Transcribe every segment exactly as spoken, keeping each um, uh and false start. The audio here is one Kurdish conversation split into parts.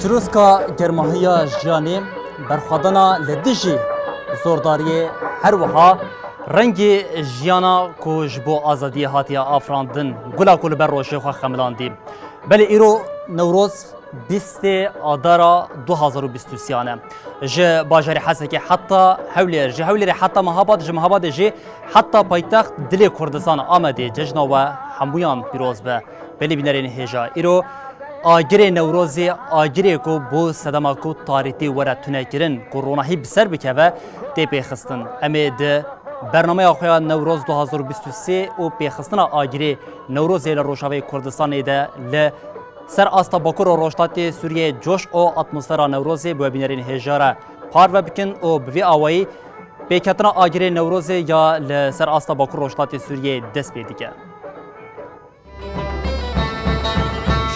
Çirûska germahiya jiyanê, berxwedana li dijî zordariyê, her wiha rengê jiyana ku ji bo azadiyê hatiye afirandin, gula ku li ber rojê xwe xemilandî. Belê îro Newroz bîstê Adara du hazar û bîst û sê e. Ji bajarê Hesekê heta Hewlêr, ji Hewlêrê heta Mehabad, ji Mehabadê jî heta paytext dilê Kurdistan Amedê cejna we hemûyan pîroz be. Belê bînerên hêja, îro agirê Newrozê, agirê ku bo sedema ku tarîtî were tunekirin, ku ronahî bi ser bikeve, tê pêxistin. Em ê di bernameya xwe ya Newroz du hazar û bîst û sê û pêxistina agirê Newrozê li Rojavayê Kurdistanê de li ser asta Bakur û Rojhilatê Sûriyeyê coş û atmosfera Newrozê bi we bînerên hêja re parve bikin û bi vî awayî pêketina agirê Newrozê ya li ser asta Bakur Rojhilatê Sûriyeyê dest pê dike.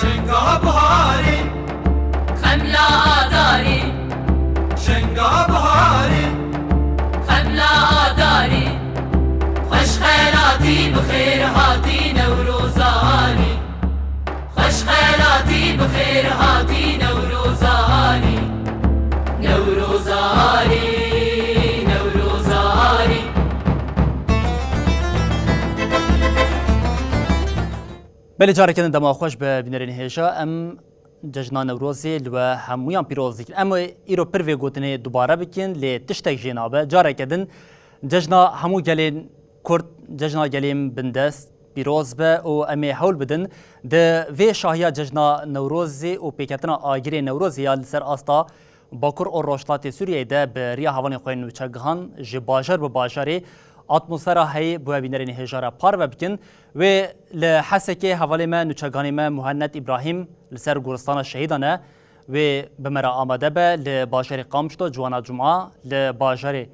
Şenga biharî, xemla adarî. Şenga biharî, xemla adarî. Xweş xelatî, bi xêr hatî Newroza alî. Xweş xelatî, bi xêr hatî Newroza alî. Newroza alî, Newroza alî. Belê careke din dema xweş be bînerên hêja, em cejna Newrozê li we hemûyan pîroz dikin. Em ê îro pir vê gotinê dubare bikin, lê tiştek jê nabe. Careke din cejna hemû gelên Kurd, cejna gelên bindest pîroz be û em ê hewl bidin di vê şahiya cejna Newrozê û pêketina agirê Newrozê ya li ser asta Bakur û Rojhilatê Sûriyeyê de bi riya hevalên xwe yên nûçegihan ji bajar bi bajarê atmosfera heyî bi we bînerên hêja re parve bikin. Wê li Hesekê hevalê me, nûçegihanê me Muhennet Îbrahîm li ser Goristana Şehîdan e. Wê bi me re amade be li bajarê Qamişlo, Ciwana Cuma, li bajarê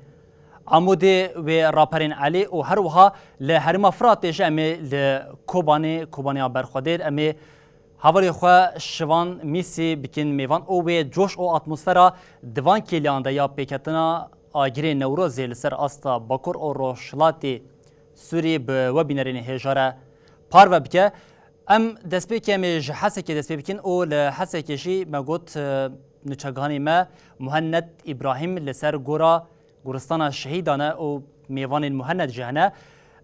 Amûdê wê raperên Elî û her wiha li herêma Firatê jî em ê li Kobanê, Kobaniya Berxwedêr, em ê hevalê xwe Şivan Mîsî bikin mêvan û wê coş û atmosfera di van kêliyan de ya pêketina agirê Newrozê li ser asta Bakur û Rojhilatê Sûriyê bi we bînerên hêja re parve bike. Em destpêkê em ê ji Hesekê dest pê bikin û li Hesekê jî me got, e, nûçegihanê me Muhennet Îbrahîm li ser gora Goristana Şehîdan e û mêvanên Muhennet jî hene.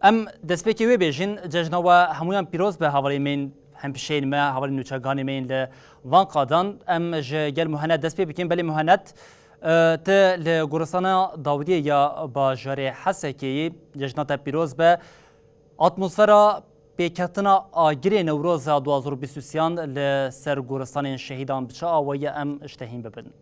Em destpêkê wê bêjin, cejna we hemûyan pîroz be hevalên me yên hempişeyên me, hevalên nûçegihanê me yên li van qadan. Em ji gel Muhennet dest pê bikin. Belê Muhennet, e, tu li Goristana Dawidiyê ya bajarê Hesekê yî, cejna te pîroz be. Atmosfera pêketina agirê Newroza du hazar û bîst û sêyan li ser goristanên şehîdan bi çi awayî ye, em ji te hîn bibin.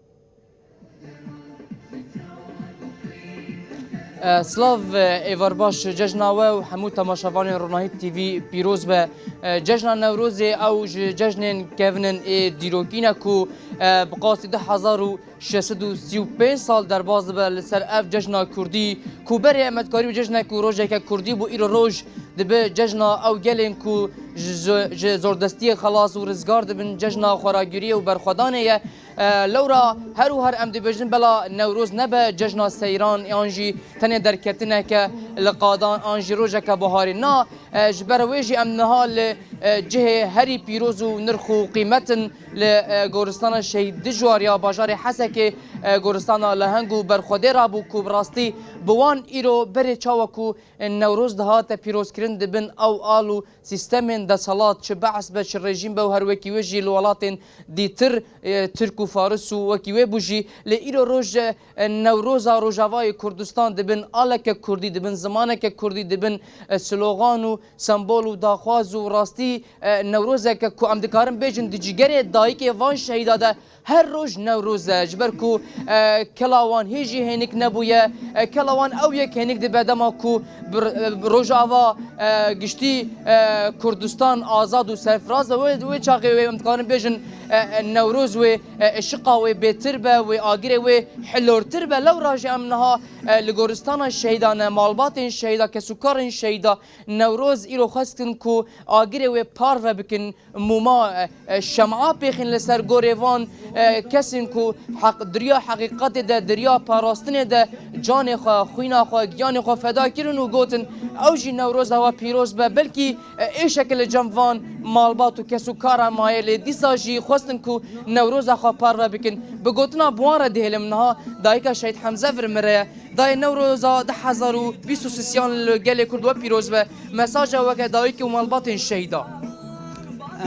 E, silav, e, êvar baş, cejna we û hemû temaşevanên Ronahî T V pîroz be. E, cejna Newrozê ew ji cejnên kevin in ê dîrokî ne ku, e, bi qasî du hezar û şeş sed û sî û pênc sal derbas dibe li ser ev cejna kurdî, ku berê em dikarî bi cejnekî û rojeke kurdî bû, îro roj dibe cejna ew gelên ku ji, ji, ji zordestiyê xelas û rizgar dibin, cejna xweragiriyê û berxwedanê ye. E, lewra her û her em dibêjin bela Newroz nebe cejna seyran yan jî tenê derketineke li qadan an jî rojeke biharê. Na, e, ji ber wê jî em niha li, e, cihê herî pîroz û nirx û qîmet in. Li, e, goristana Şehîd Dijwar ya bajarê Hesekê, e, goristana leheng û berxwedêra bû ku bi rastî bi wan îro berê çawa ku, e, Newroz dihate pîrozkirin dibin ew al û sîstemên desthilat, çi behs be, çi rejîm be û her wekî wê jî li welatên dîtir, e, Tirk û Faris û wekî wê bû jî, lê îro roj, e, Newroza Rojavayê Kurdistan dibin aleke kurdî, dibin zimaneke kurdî, dibin, e, slogan û sembol û daxwaz û rastî, e, Newrozeke ku em dikarin bêjin di cîgerê dayikê van şehîda de her roj Newroz e. Ji ber ku, e, kela wan hê jî hênik nebûye, e, kela wan ew yek hênik dibe dema ku bi, e, bi Rojava, e, giştî, e, Kurdistan azad û serfiraz be. Wê, wê çaxê wê em dikarin bêjin, e, e, Newroz wê, e, eşiqa wê bêtir be, wê agirê wê hilortir be. Lewra jî em niha, e, li goristana şehîdan e, malbatên şehîda, kesûkarên şehîda, Newroz îro xwestin ku agirê wê parve bikin, mûma, e, e, şem'a pêxin li ser gorê van, e, kesên ku heq, di riya heqîqetê de, di riya parastinê de canê xwe, xwîna xwe, giyanê xwe feda kirin û gotin, ew jî Newroza we pîroz be. Belkî, e, êşeke li cem van malbat û kesûkara maye, lê dîsa jî xwestin ku Newroza xwe parve bikin. Bi gotina bi wan re dihêlim niha dayika Şehîd Hemze vir min re ye. Dayê Newroza du hezar û bîst û sisiyan li gelê Kurd we pîroz be. Mesaja we ke dayikê û malbatên şehîda.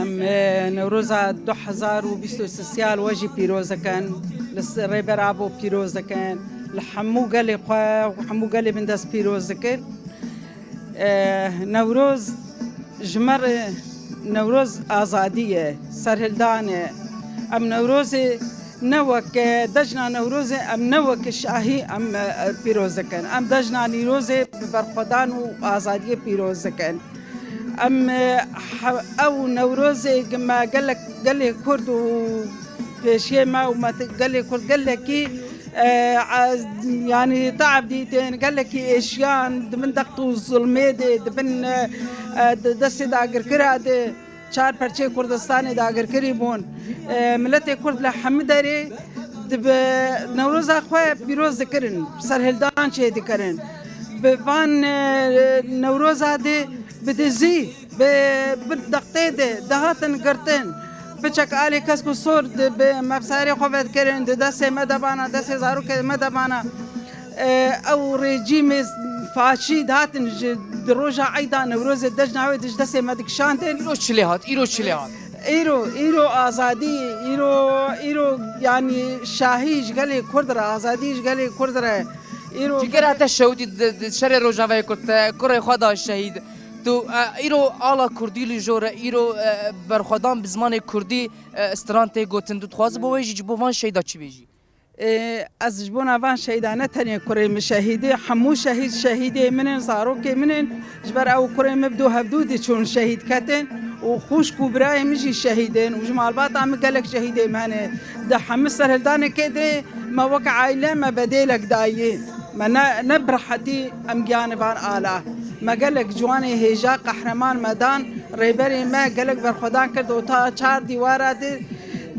Em, e, Newroza du hezar û bîst û sisiya li we jî pîroz dikin. Li s-, Rêber Apo pîroz dikin. Li hemû gelê xwe û hemû gelê bindest pîroz dikin. E, Newroz ji me re, Newroz azadî ye, serhildan e. Em Newrozê ne wek, e, cejna Newrozê, em ne wek şahî em, e, pîroz dikin. Em cejna Nîrozê bi berxwedan û azadiyê pîroz dikin. Em, e, he-, ew Newrozê me gelek, gelê Kurd û pêşiyê me û me te-, gelê Kurd gelekî, e, ez, yanî teab dîtin, gelekî êşiyan, di bin dext û zilmê de, di bin, e, e, di destê dagirkira de, çar perçeyê Kurdistanê dagirkirî bûn. E, miletê Kurd li hemî derê di bi Newroza xwe pîroz dikirin, serhildan çêdikirin. Bi van, e, Newroza de bi dizî, bi, bi dextê de dihatin girtin. Piçek alî kesk û sor di bi mefserê xwe vedikirin, di destê me de bana, destê zarokê me de bana. E, ew rejîmê faşî dihatin ji, di roja eyda Newrozê cejna wê di ji destê me dikişandin. Îro çi lê hat? Îro çi lê hat? Îro, îro azadî, îro, îro yanî şahî ji gelê Kurd re, azadî ji gelê Kurd re. Îro Cîgera te şewitî di, di şerê Rojavayê Kurd te kurê xwe da şehîd. Tu, e, îro ala kurdî li jor e, îro, e, berxwedan bi zimanê kurdî, e, stran tê gotin. Tu dixwazî bo wê jî ji bo van şehîda çi bêjî? Ê, ez ji bona van şehîda ne tenê kurê min şehîdê, hemû şehîd şehîdê min in, zarokê min in. Ji ber ew kurê min bi du hevdû diçûn şehîd ketin û xwişk û birayê min jî şehîd in û ji malbata min gelek şehîdê min hene. Di hemû serhildanekê de me wek aîle me bedêlek dayî. Me ne, ne bi rehetî em gihane van ala. Me gelek ciwanê hêja qehreman me dan, rêberê me gelek berxwedan kir û ta çar dîwara de,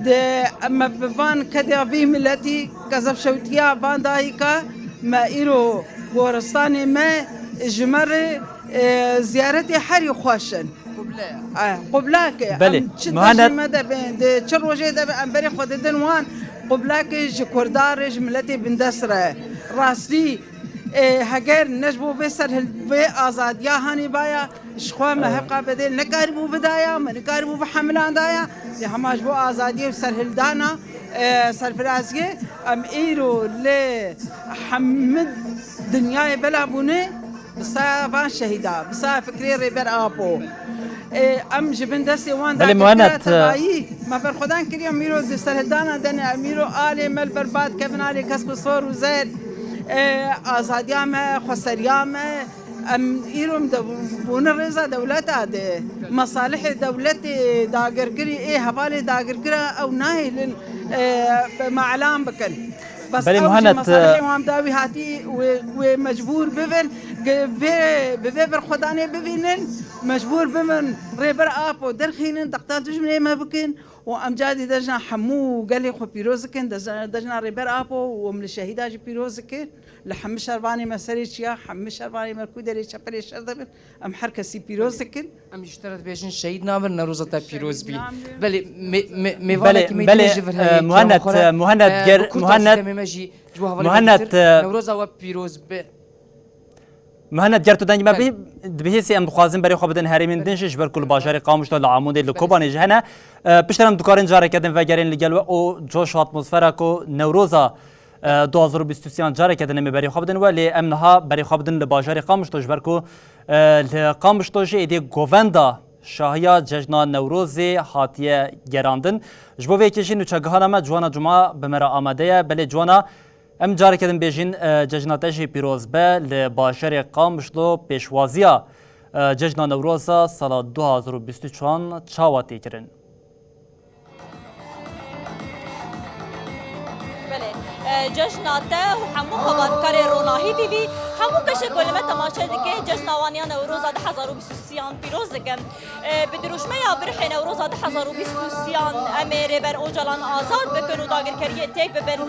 de me bi van keda vî miletî, kezebşewtiya van dayika me îro goristanê me ji me re, e, ziyaretê herî xweş in. Qubla ye. E, qublak e. Belê. Em çi Muhannet dejê me de bin, di çi rojê de bin, em berê xwe didin wan. Qublak e ji Kurda re, ji miletê bindest re. Rastî, e, heger ne ji bo vê serhil-, vê azadiya hanî baya, ji xwe me Ew. hevqa bedêl nekarîbû bidaya, me nekarîbû bihemilandaya. Lê hema ji bo azadiyê û serhildana, e, serfiraziyê, em îro li hemî dinyayê bela bûne. Bi saya van şehîda, bi saya fikrê Rêber Apo. Ê, em ji bin destê wan Belê, dagirkira Muhannet, e, tevayî me berxwedan kiriye, em îro di serhildana de ne, em îro alê me li ber ba dikevin, alê kesk û sor û zer, e, azadiya me, xweseriya me, em îro em de bûne rêza dewleta de, mesalihê dewletê dagirkirî, ê hevalê dagirkira ew nahêlin, e, me elan bikin. Bes Belê, ew jî Muhannet, mesalihê wan dawî hatî wê, wê mecbûr bibin, ge-, vê, bi vê berxwedanê bibînin, mecbûr bibin Rêber Apo derxînin, deqta dijminê me bikin û em carî dejna hemû gelê xwe pîroz dikin, dejna, dejna Rêber Apo û em li şehîda jî pîroz dikin. Li hemî şervanê me serê çiya, hemî şervanê me ku derê çepelê şer de bin, em her kesî pîroz dikin. Em ji te re dibêjin şehîd nabin, Newroza te pîroz bî. Şehîd nabin. Belê, me-, me-, mêvanekî Belê, me belê, dî jî vir e, heye, Muhannet, çawa xwe re, e, Muhannet, e, ger-, bi kurta Muhannet, sistemê me jî ji bo hevalê Muhannet, te bitir. E, Newroza we pîroz be. Muhannet, ger tu dengê me Belê. bihî-, dibihîsî, em dixwazin berê xwe bidin herêmên Belê. din jî, ji ber ku li bajarê Qamişlo, li Amûdê, li Belê. Kobanê jî hene. E, piştre em dikarin careke din vegerin li gel we û coş û atmosfera ku Newroza, e, du hazar û bîst û sêyan careke din em ê berê xwe bidin we, lê em niha berê xwe bidin li bajarê Qamişlo, ji ber ku, e, li Qamişlo jî êdî govenda şahiya cejna Newrozê hatiye gerandin. Ji bo vê yekê jî nûçegihana me Ciwana Cuma bi me re amade ye. Belê Ciwana, em careke din bêjin, e, cejna te jî pîroz be. Li bajarê Qamişlo pêşwaziya, e, cejna Newroza sala du hazar û bîst û çar çawa tê kirin? Belê. E, cejna te û hemû xebatkarê Ronahî T V, hemû keşê ku li me temaşe dike, cejna waniya Newroza du hezar û bîst û sêyan pîroz dikim. E, bi dirûşmeya birhê Newroza du hezar û bîst û sêyan em ê Rêber Ocalan azad bikin û dagirkeriyê têk bibin.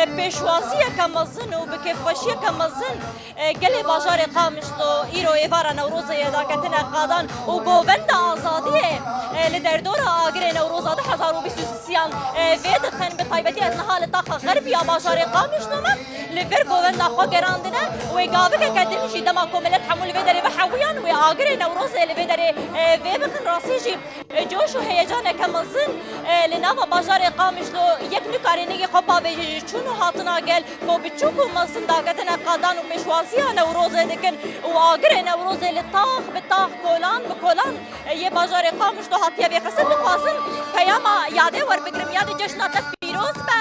E, pêşwaziyeke mezin û bi kêfxweşiyeke mezin, e, gelê bajarê Qamişlo îro êvara Newrozê ye daketine qadan û govenda azadiyê, e, li derdora agirê Newroza du hezar û bîst û sêyan e, vê dixin, bi taybetî ez niha li taxa Xerbiya bajarê Qamişlo me, li vir govenda xwe gerandine, wê gavikeke din jî dema ku milet hemû li vê derê bihewiyan, wê agirê Newrozê li vê derê, e, vê bikin. Rastî jî, e, coş û heyecaneke mezin, e, li nava bajarê Qamişlo yek nikarê nigê xwe pavêje ji çûn û hatina gel, ku biçûk û mezin daketine qadan û pêşwaziya Newrozê dikin û agirê Newrozê li tax bi tax, kolan bi kolan yê bajarê Qamişlo hatiye vêxistin. Dixwazim peyama yadê werbigirim. Yadê, cejna te pîroz be.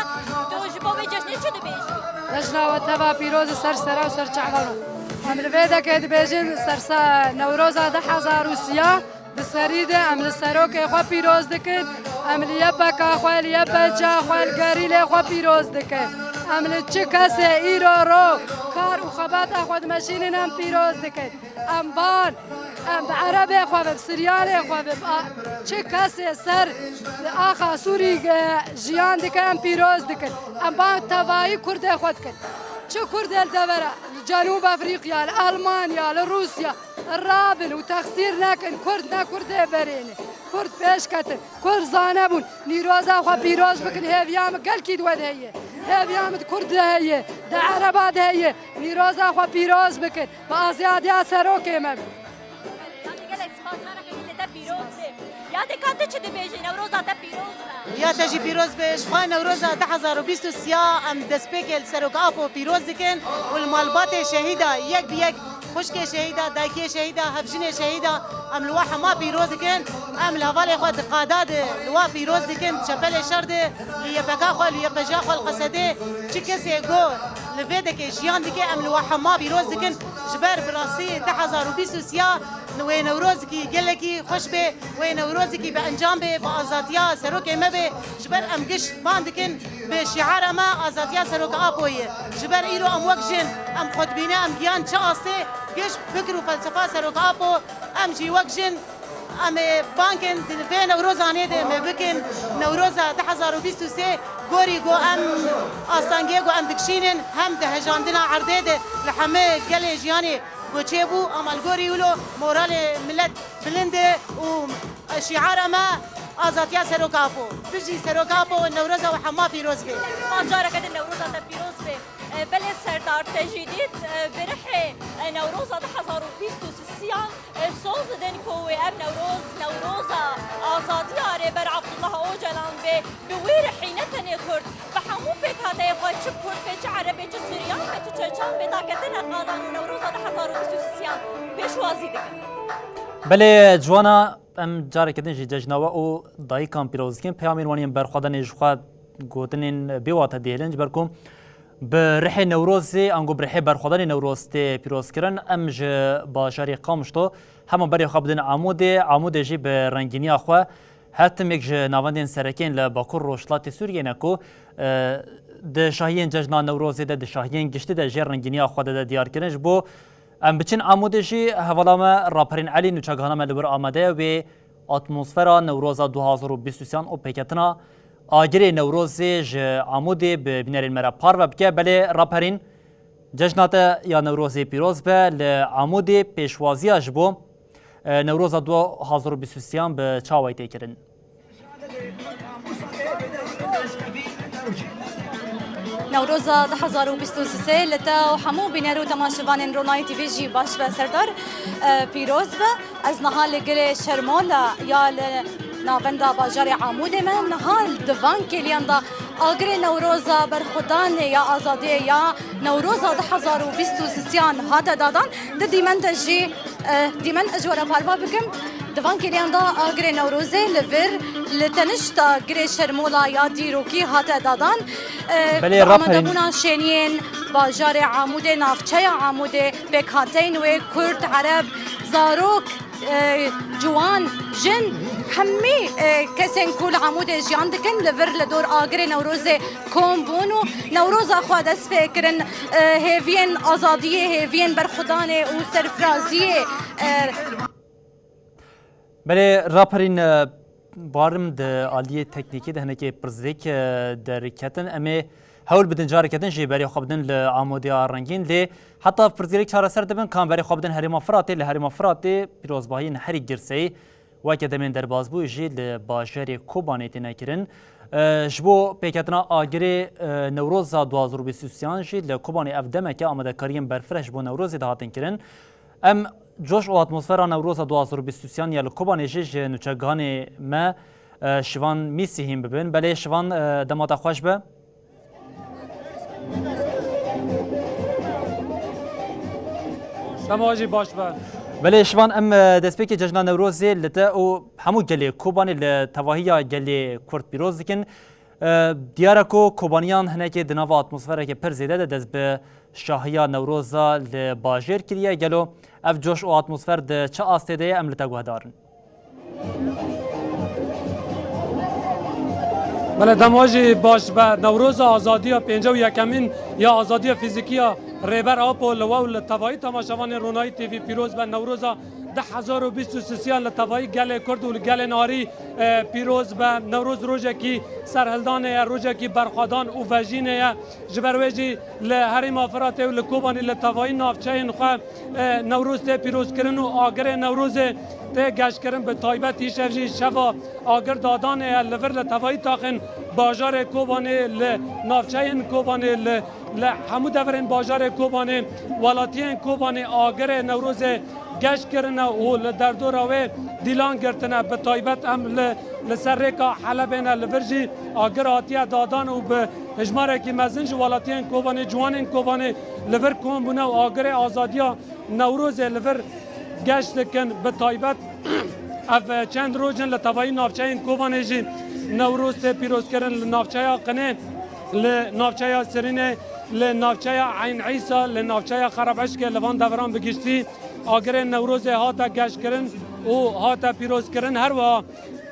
Tu ji bo vê cejnê çi dibêjî? Cejna we teva pîroz û ser sera û ser çavan. Em li vê dekê dibêjin ser se-, Newroza du hezar û siyah di serî de em li serokê xwe pîroz dikin. Em li Y P K xwe, li Y P C xwe, li gerîlê xwe pîroz dikin. Em li çi kesê îro ro kar û xebata xwe dimeşînin em pîroz dikin. Em ban, em bi Erebê xwe ve, bi Siryanê xwe ve, bi a-, çi kesê ser li axa Sûrî, e, jiyan dike, em pîroz dikin. Em ban tevayî Kurdê xwe dikin. Çi Kurdê li devera, li Cenûb Efrîqya, li Elmanya, li Rûsya, rabin û texsîr nekin, Kurd ne Kurdê berêne. Kurd pêş ketin. Kurd zane bûn. Nîroza xwe pîroz bikin, hêviya min gelkî di we de heye. Hêviya min di Kurd de heye, di Ereba de heye. Nîroza xwe pîroz bikin. Bi azadiya serokê me bin. Yadê, gelek spas, careke din li te pîroz be. Yadê, ka tu çi dibêjî? Newroza te pîroz be. Ya te jî pîroz be. Ji xwe Newroza du hezar û bîst û sê ya em destpêkê li Serok Apo pîroz dikin û li malbatê şehîda yek bi yek, xwişkê şehîda, dayikê şehîda, hevjinê şehîda, em li we hema pîroz dikin. Em li hevalê xwe di qada de li we pîroz dikin, di çepelê şer de, li Y P K xwe, li Y P J xwe, li Qesedê, çi kesê ku li vê dekê jiyan dike, em li we hema pîroz dikin. Ji ber bi rastî du hezar û bîst û sê ya wê Newrozekî gelekî xweş be, wê Newrozekî bi encam be, bi azadiya serokê me be. Ji ber em giş ban dikin bi şiara me azadiya Serok Apo ye. Ji ber îro em wek jin, em xwe dibîne, em giyan çi astê, giş fikr û felsefa Serok Apo, em jî wek jin, em ê ban kin di vê Newrozanê de me bikin Newroza du hezar û bîst û sê, gorî ku em astangiyê ku em dikişînin, hem di hejandina erdê de li hemê gelê jiyanê ku çêbû, em li gorî wilo moralê milet bilind e û şiara me azadiya Serok Apo. Bijî Serok Apo, Newroza we hema pîroz be. Careke din Newroza te pîroz be. E, belê Serdar, te jî dît, e, bi rihê, e, Newroza du hezar û bîst û sisiyan, e, soz didin ku wê ev Newroz, Newroza azadiya Rêber Abdullah Ocalan be. Bi wî rihî ne tenê Kurd, bi hemû pêkhateyê xwe, çi Kurd be, çi Ereb be, çi Suryan be, çi Çeçan be, daketine qadan û Newroza du hezar û bîst û sisiyan pêşwazî dikin. Belê, ciwana, em careke din jî cejna we û dayikan pîroz dikin. Peyamên wan yên berxwedanê ji xwe gotinên bêwate dihêlin, ji ber ku bi rihê Newrozê, ango bi rihê berxwedanê Newroz tê pîrozkirin. Em ji bajarê Qamişlo hema berê xwe bidin Amûdê, Amûdê jî bi rengîniya xwe her timek ji navendên serekên li Bakur Rojhilatê Sûriyê ne ku, e, di şahiyên cejna Newrozê de, di şahiyên giştî de jê rengîniya xwe dide diyarkirin. Ji bo em biçin Amûdê jî hevala me Raperîn Elî nûçegihana me li wir amade ye, wê atmosfera Newroza du hazar û bîst û sê yan û pêketina agirê Newrozê ji Amûdê bi bînerên me re parve bike. Belê Raperîn, cejna te ya Newrozê pîroz be. Li Amûdê pêşwaziya ji bo, e, Newroza du hazar û bîst û sê yan bi çawayî tê kirin? Newroza du hezar û bîst û sê li te û hemû bîner û temaşevanên Ronahî T V jî baş be Serdar, e, pîroz be. Ez niha li Girê Şermola ya li navenda bajarê Amûdê me. Niha di van kêliyan de agirê Newroza berxwedanê ya azadiyê ya Newroza du hezar û bîst û sisiyan hate dadan. Di dîmen de jî, e, dîmen ez ji we re parva bikim. Di van kêliyan de agirê Newrozê li vir li tenişta Girê Şermola ya dîrokî hate dadan. E, Belê, bi Raperîn. Amadebûna şêniyên bajarê Amûdê, navçeya Amûdê, pêkhateyên wê Kurd, Ereb, zarok, e, ciwan, jin, hemî, e, kesên ku li Amûdê jiyan dikin, li vir li dor agirê Newrozê kom bûn û Newroza xwe dest pê kirin, e, hêviyên azadiyê, hêviyên berxwedanê û serfiraziyê, e, Belê, Raperîn, e, barim di aliyê teknîkî de hinekê pirsgirêk, e, derketin. Em ê hewl bidin careke din jî berê xwe bidin li Amûdiya Rengîn. Lê heta pirsgirêk çareser dibin, kan berê xwe bidin Herêma Firatê. Li Herêma Firatê pîrozbahiyên herî girseyî weke demên derbasbûyî jî li bajarê Kobanê têne kirin. E, ji bo pêketina agirê, e, Newroza du hazar û bîst û sêyan jî li Kobanê ev demeke amadekariyên berfireh ji bo Newrozê de hatin kirin. Em coş û atmosfera Newroza du hazar û bîst û sêyan ya li Kobanê jî ji nûçegihanê me, e, Şivan Mîsî hîn bibin. Belê Şivan, e, dema te xweş be. Dema jî baş be. Belê Şivan, em, e, destpêkê cejna Newrozê li te û hemû gelê Kobanê li tevahiya gelê Kurd pîroz dikin. E, diyar e ku Kobaniyan hinekê di nava atmosfereke pir zêde de dest bi şahiya Newroza li bajêr kiriye. Gelo ev coş û atmosfer di çi astê de ye, em li te guhdarin. Belê, dema jî baş be. Newroza azadiya pêncî û yekemîn ya azadiya fîzîkî ya Rêber Apo li we û li tevayî temaşevanên Ronahî T V pîroz be. Newroza du hezar û bîst û sisiyan li tevayî gelê Kurd û li gelên arî, e, pîroz be. Newroz rojekî serhildanê ye, rojekî berxwedan û vejînê ye. Ji ber wê jî li Herêma Firatê û li Kobanî li tevayî navçeyên xwe, e, Newroz tê pîrozkirin û agirê Newrozê tê geşkirin. Bi taybet îşev jî şeva agir dadanê ye. Li vir li tevayî taxên bajarê Kobanê, li navçeyên Kobanê, li, li hemû deverên bajarê Kobanê, welatiyên Kobanê agirê Newrozê geş kirine û li derdora wê dîlan girtine. Bi taybet em li, li ser rêka Helebê ne, li vir jî agir hatiye dadan û bi hejmarekî mezin ji welatiyên Kobanê, ciwanên Kobanê li vir kom bûne û agirê azadiya Newrozê li vir geş dikin. Bi taybet ev çend roj in li tevayî navçeyên Kobanê jî Newroz tê pîrozkirin. Li navçeya Qinê, li navçeya Sirînê, li navçeya Eyn Îsa, li navçeya Xerabişkê, li van deveran bi giştî agirê Newrozê hate geşkirin û hate pîrozkirin. Her wiha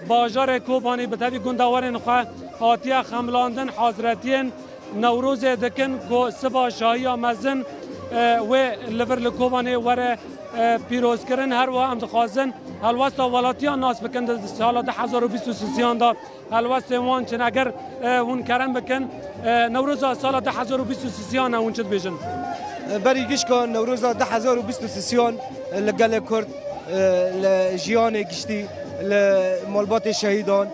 bajarê Kobanî bi tevî gundewarên xwe hatiye xemilandin, hazretiyên Newrozê dikin ku siba şahiya mezin, e, wê li vir li Kobanê were, e, pîrozkirin. Her wiha em dixwazin helwesta welatiya nas bikin di sala du hezar û bîst û sisiyan de. Helwestên wan çi ne? Ger, e, hûn kerem bikin, e, Newroza sala du hezar û bîst û sisiyan e, hûn çi dibêjin? Berî gişka Newroza du hezar û bîst û sisiyan li gelê Kurd, e, li jiyanê giştî, li malbatê şehîdan,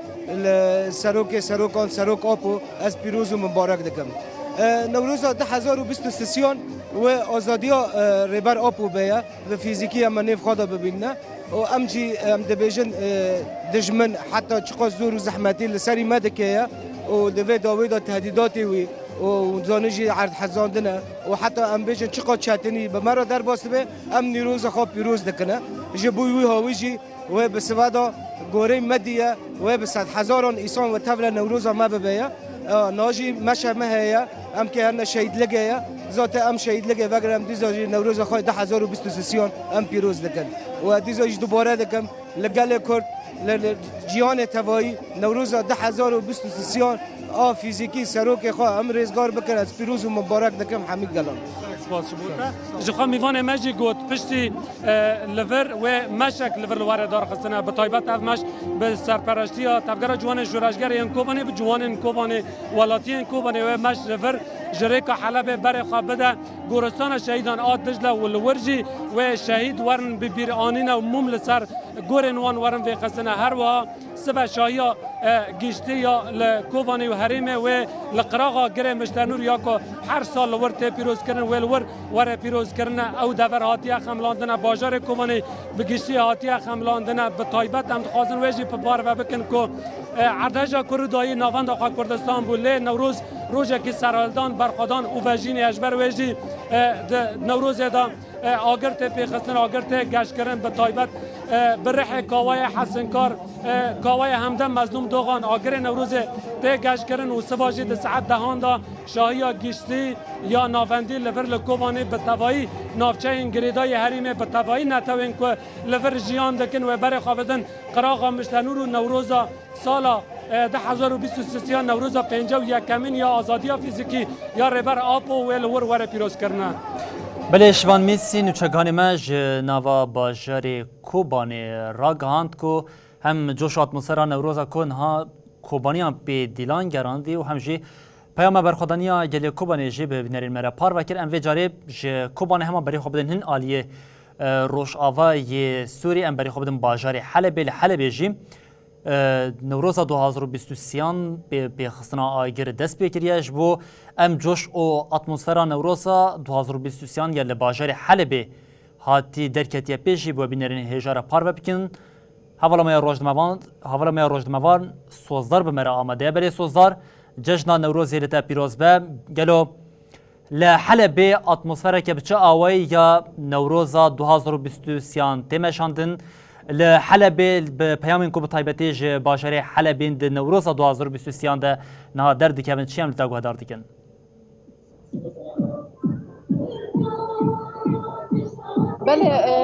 li serokê serokan, Serok Apo, ez pîroz û mibarek dikim. E, Newroza du hezar û bîst û sisiyan wê azadiya, e, Rêber Apo beye, bi fîzîkî em nêv xwe de bibînine. Û em jî, em dibêjin, e, dijmin heta çiqas zor û zehmetî li serî me dike ye û di vê dawê de tehdîdatê wî û zanî jî erdhezandin e û heta em bêjin çiqas çetinî bi me re derbas dibe, em Nîroza xwe pîroz dikine. Ji bo wî hawî jî wê bi siva de goreyê me diye, wê bi sedhezaran îsan wê tevle Newroza me bibe ye. E, na jî meşe me heye, em kê herne şehîdligê ye. Zate em şehîdligê vegirin, em dîsa jî Newroza xwe du hezar û bîst û sisiyan em pîroz dikin. Û dîsa jî dubare dikim, li gelê Kurd, li, li ciyanê tevayî, Newroza du hezar û bîst û sisiyan a fîzîkî serokê xwe em rêzgar bikin, ez pîroz û mibarek dikim hemî gelan. Spas ji bo te. Ji xwe mîvanê me jî got, piştî e, li vir wê meşek li vir li were darxistine. Bi taybet ev meş bi serpereştiya Tevgera Ciwanên Şoreşgerê yên Kobanê, bi ciwanên Kobanê, welatiyên Kobanê wê meş li vir ji rêka Helebê berê xwe bide goristana şehîdan a Dicle û li wir jî wê şehîd werin bi bîranîne û mûm li ser gorên wan werin vêxistine. Her wiha Sibe şahiya, e, giştî ya li Kobanê û herêmê wê li qiraxa Girê Miştenûr ya ku her sal li wir tê pîrozkirin, wê li wir were pîrozkirine. Ew dever hatiye xemilandine, bajarê Kobanê bi giştî hatiye xemilandine. Bi taybet em dixwazin wê jî bi bar ve bikin ku, e, erdheja Kurûdayî navenda xwe Kurdistan bû. Lê Newroz rojekî serhildan, berxwedan û vejînê ye. Ji ber wê jî, e, di Newrozê de e, agir tê pêxistin, agir tê geşkirin, bi taybet, e, bi rihê Kawayê Hesinkar, e, Kawayê Hemdem Mezlûm Dogan, agirê Newrozê tê geşkirin û siba jî di saet dehan de şahiya giştî ya navendî li vir li Kobanê bi tevayî navçeyên girêdayî herêmê bi tevayî netewên ku li vir jiyan dikin wê berê xwe bidin qiraxa Miştenûr û Newroza Sala, e, du hezar û bîst û sisiyan Newroza pêncî û yekemîn ya azadiya fîzîkî ya Rêber Apo wê li wir were pîrozkirine. Belê Şivan Mîsî nûçeganê me ji nava bajarê Kobanê ragihand ku hem coş û atmosfera Newroza ku niha Kobaniyan pê dîlan gerandî û hem jî peyama berxwedaniya gelê Kobanê jî bi bînerên me re parve kir. Em vê carê ji Kobanê hema berê xwe bidin hin aliyê, e, rojava yê Sûrî, em berê xwe bidin bajarê Helebê. Li Helebê jî E, Newroza du hazar û bîst û sêyan pê, pêxistina agir dest pê kiriye. Ji bo em coş û atmosfera Newroza du hazar û bîst û sêyan ya li bajarê Helebê hatî derketiye pê jî bo bînerên hêja re parve bikin. Hevala me ya rojnamevan, hevala me ya rojnamevan Sozdar bi me re amade ye. Belê Sozdar, cejna Newrozê li te pîroz be. Gelo Li Helebê atmosfereke bi çi awayî ya Newroza du hazar û bîst û sêyan tê meşandin? Li Helebê bi peyamên ku bi taybetî ji bajarê Helebê di Newroza du hazar û bîst û sêyan de niha derdikevin, çi em li te guhdar dikin? Belê, e,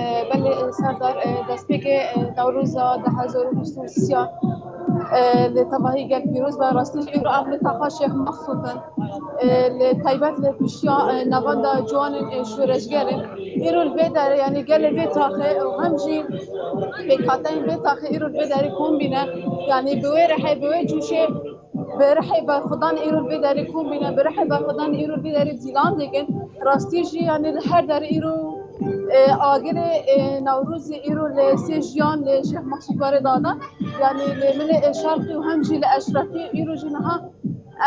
e, belê, e, Serdar, e, destpêkê, e, Newroza du hazar û bîst û sêyan, e, li tevahî gel pîroz be. Rastî jî îro em li taxa Şêx Mexsûd in. E, li taybet li pişiya, e, navenda ciwanên, e, şoreşger in. Îro li vê derê, yanî gelê vê taxê û hem jî pêkhateyên vê taxê îro li vê derê kom bîne. Yanî bi wê rihê, bi wê cûşê, bi rihê berxwedan îro li vê derê kom bîne, bi rihê berxwedan îro li vê derê dîlan dikin. Rastî jî, yanî li her derê îro, e, agirê, e, Newrozê îro li sê jiyan li Şêx Mexsûd were dadan. Yanî li milê, e, şerqî û hem jî li eşrefî îro jî niha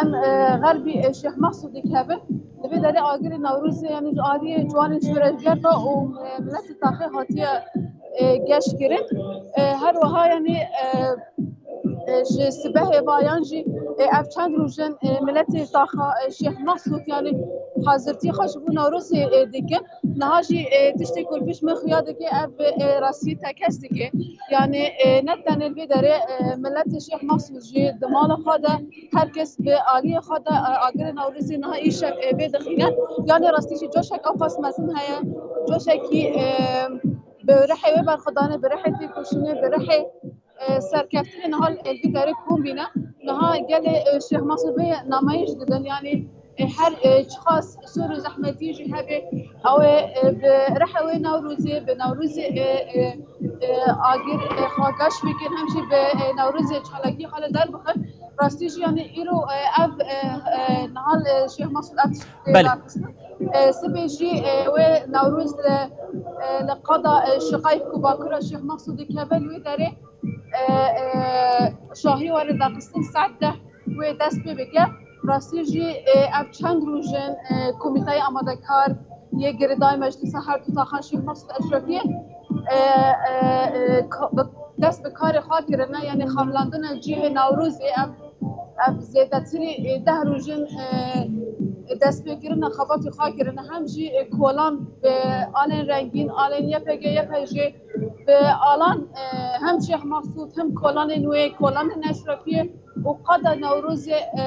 em, e, xerbî, e, Şêx Mexsûdê kevin. Li vê derê agirê Newrozê, yanî ji aliyê ciwanên şoreşger ve û, e, miletê taxê hatiye, e, geş kirin. E, her wiha, yanî, e, e, ji sibehê ve yan jî, e, ev çend roj in, e, miletê taxa, e, Şêx Mexsûd, yanî hazirtî xwe ji bo Newrozê, e, dikin. Niha jî, e, tiştê ku li pêş min xuya dike, ev, e, rastî tekez dike. Yanî, e, ne tenê li vê derê, e, miletê Şêx Mexsûd jî di mala xwe de her kes bi aliyê xwe de, e, agirê Newrozê niha îşev, e, vê dixîne. Yanî rastî jî coşek ew qas mezin heye. Coşekî, e, bi rihê wê berxwedanê, bi rihê têkoşînê, bi rihê, e, serkeftinê niha li vî derê kom bîne. Niha gelê, e, Şêx Mexsûd vê namayîş didin. Yanî, e, her, e, çiqas sor û zehmetî jî hebe, ew ê, e, bi rihê wê Newrozê, bi Newrozê, e, e, e, agir, e, xwe geş bikin, hem jî bi, e, Newrozê çalakî xwe li der bixin. Rastî jî, yanî îro, e, ev, e, e, niha li Şêx Mexsûd ev tiştê Belê. darxistin. E, sibê jî, e, wê Newroz li, e, li qada, e, Şiqayk ku bakura Şêx Mexsûdê keve li wê derê, e, e, şahî were darxistin, saet deh wê dest pê bike. Rastî jî, e, ev çend roj in, e, Komîteya Amadekar yê Girêdayî Meclisa her du taxan Şêx Mexsûd Eşrefiyê, e, e, e, ka-, bi, dest bi karê xwe kirine, yanî xemilandina cihê Newrozê, ev, ev zêdetirî, e, deh roj in, e, destpêkirina xebatê xwe kirine, hem jî, e, kolan bi alên rengîn, alên Y P G, Y P J, bi alan, e, hem Şêx Mexsûd, hem kolanên wê, kolanên Eşrefiyê û qada Newrozê, e,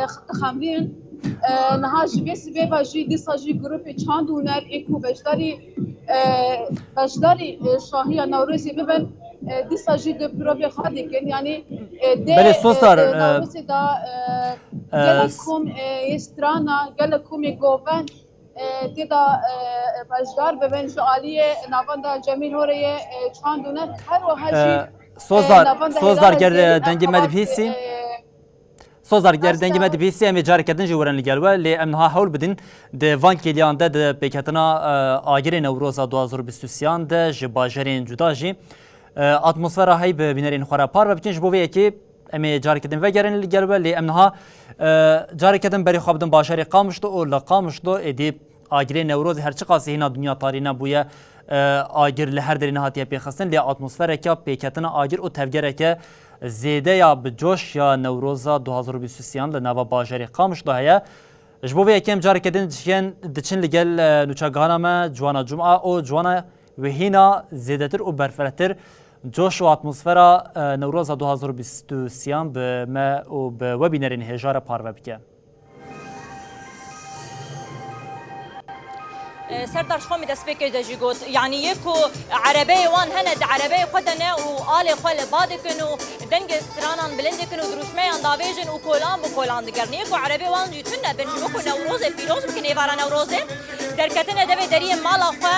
e, dixemilînin. E, niha ji vê sibê ve jî dîsa jî grûpê çand û huner ê ku beşdarî, e, beşdarî, e, şahiya Newrozê bibin, e, dîsa jî di provê xwe dikin. Yanî, e, dê, Belê, Sostar, e, e, Newrozê de, e, e, gelek s- kom, e, yê strana, gelek komê govend, e, tê de, e, beşdar bibin ji aliyê navenda Cemîl Horeyê, e, çand û huner. Her wiha jî, E, Sozar, e, navenda Sozar, Hêla ger Hezirîn, dengê me xebat, dibihîsî. e, Sozar, ger Rast dengê me e. dibihîsî, em ê carekê din jî werin li gel we. Lê em niha hewl bidin di van kêliyan de, di pêketina, e, agirê Newroza du hazar û bîst û sêyan de ji bajarên cuda jî, e, atmosfera hey bi bînerên xwe re parve bikin. Ji bo vê yekê em ê carekê din vegerin li gel we, lê em niha, e, carekê din berê xwe bidin bajarê Qamişlo û li Qamişlo êdî agirê Newrozê her çiqasî hîna dinya tarî nebûye, e, agir li her derê nehatiye pêxistin, lê atmosfereke pêketina agir û tevgereke zêde ya bi coş ya Newroza du hazar û bîst û sêyan li nava bajarê Qamişlo heye. Ji bo vê yekê em carekê din diçin, diçin li gel, e, nûçegihana me Ciwana Cuma û Ciwana wê hîna zêdetir û berfirehtir coş û atmosfera, e, Newroza du hazar û bîst û sêyan bi me û bi we bînerên hêja re parve bike. E, Serdar, ji xwe min destpêkê de jî got, yanî yê ku erebeyê wan hene, di erebeyê xwe de ne û alê xwe li ba dikin û dengê stranan bilind dikin û dirûşmeyan davêjin û kolan bi kolan digerin. Yê ku erebê wan jî tune bin, ji bo ku Newrozê pîroz bikin, êvara Newrozê, derketine devê deriyê mala xwe,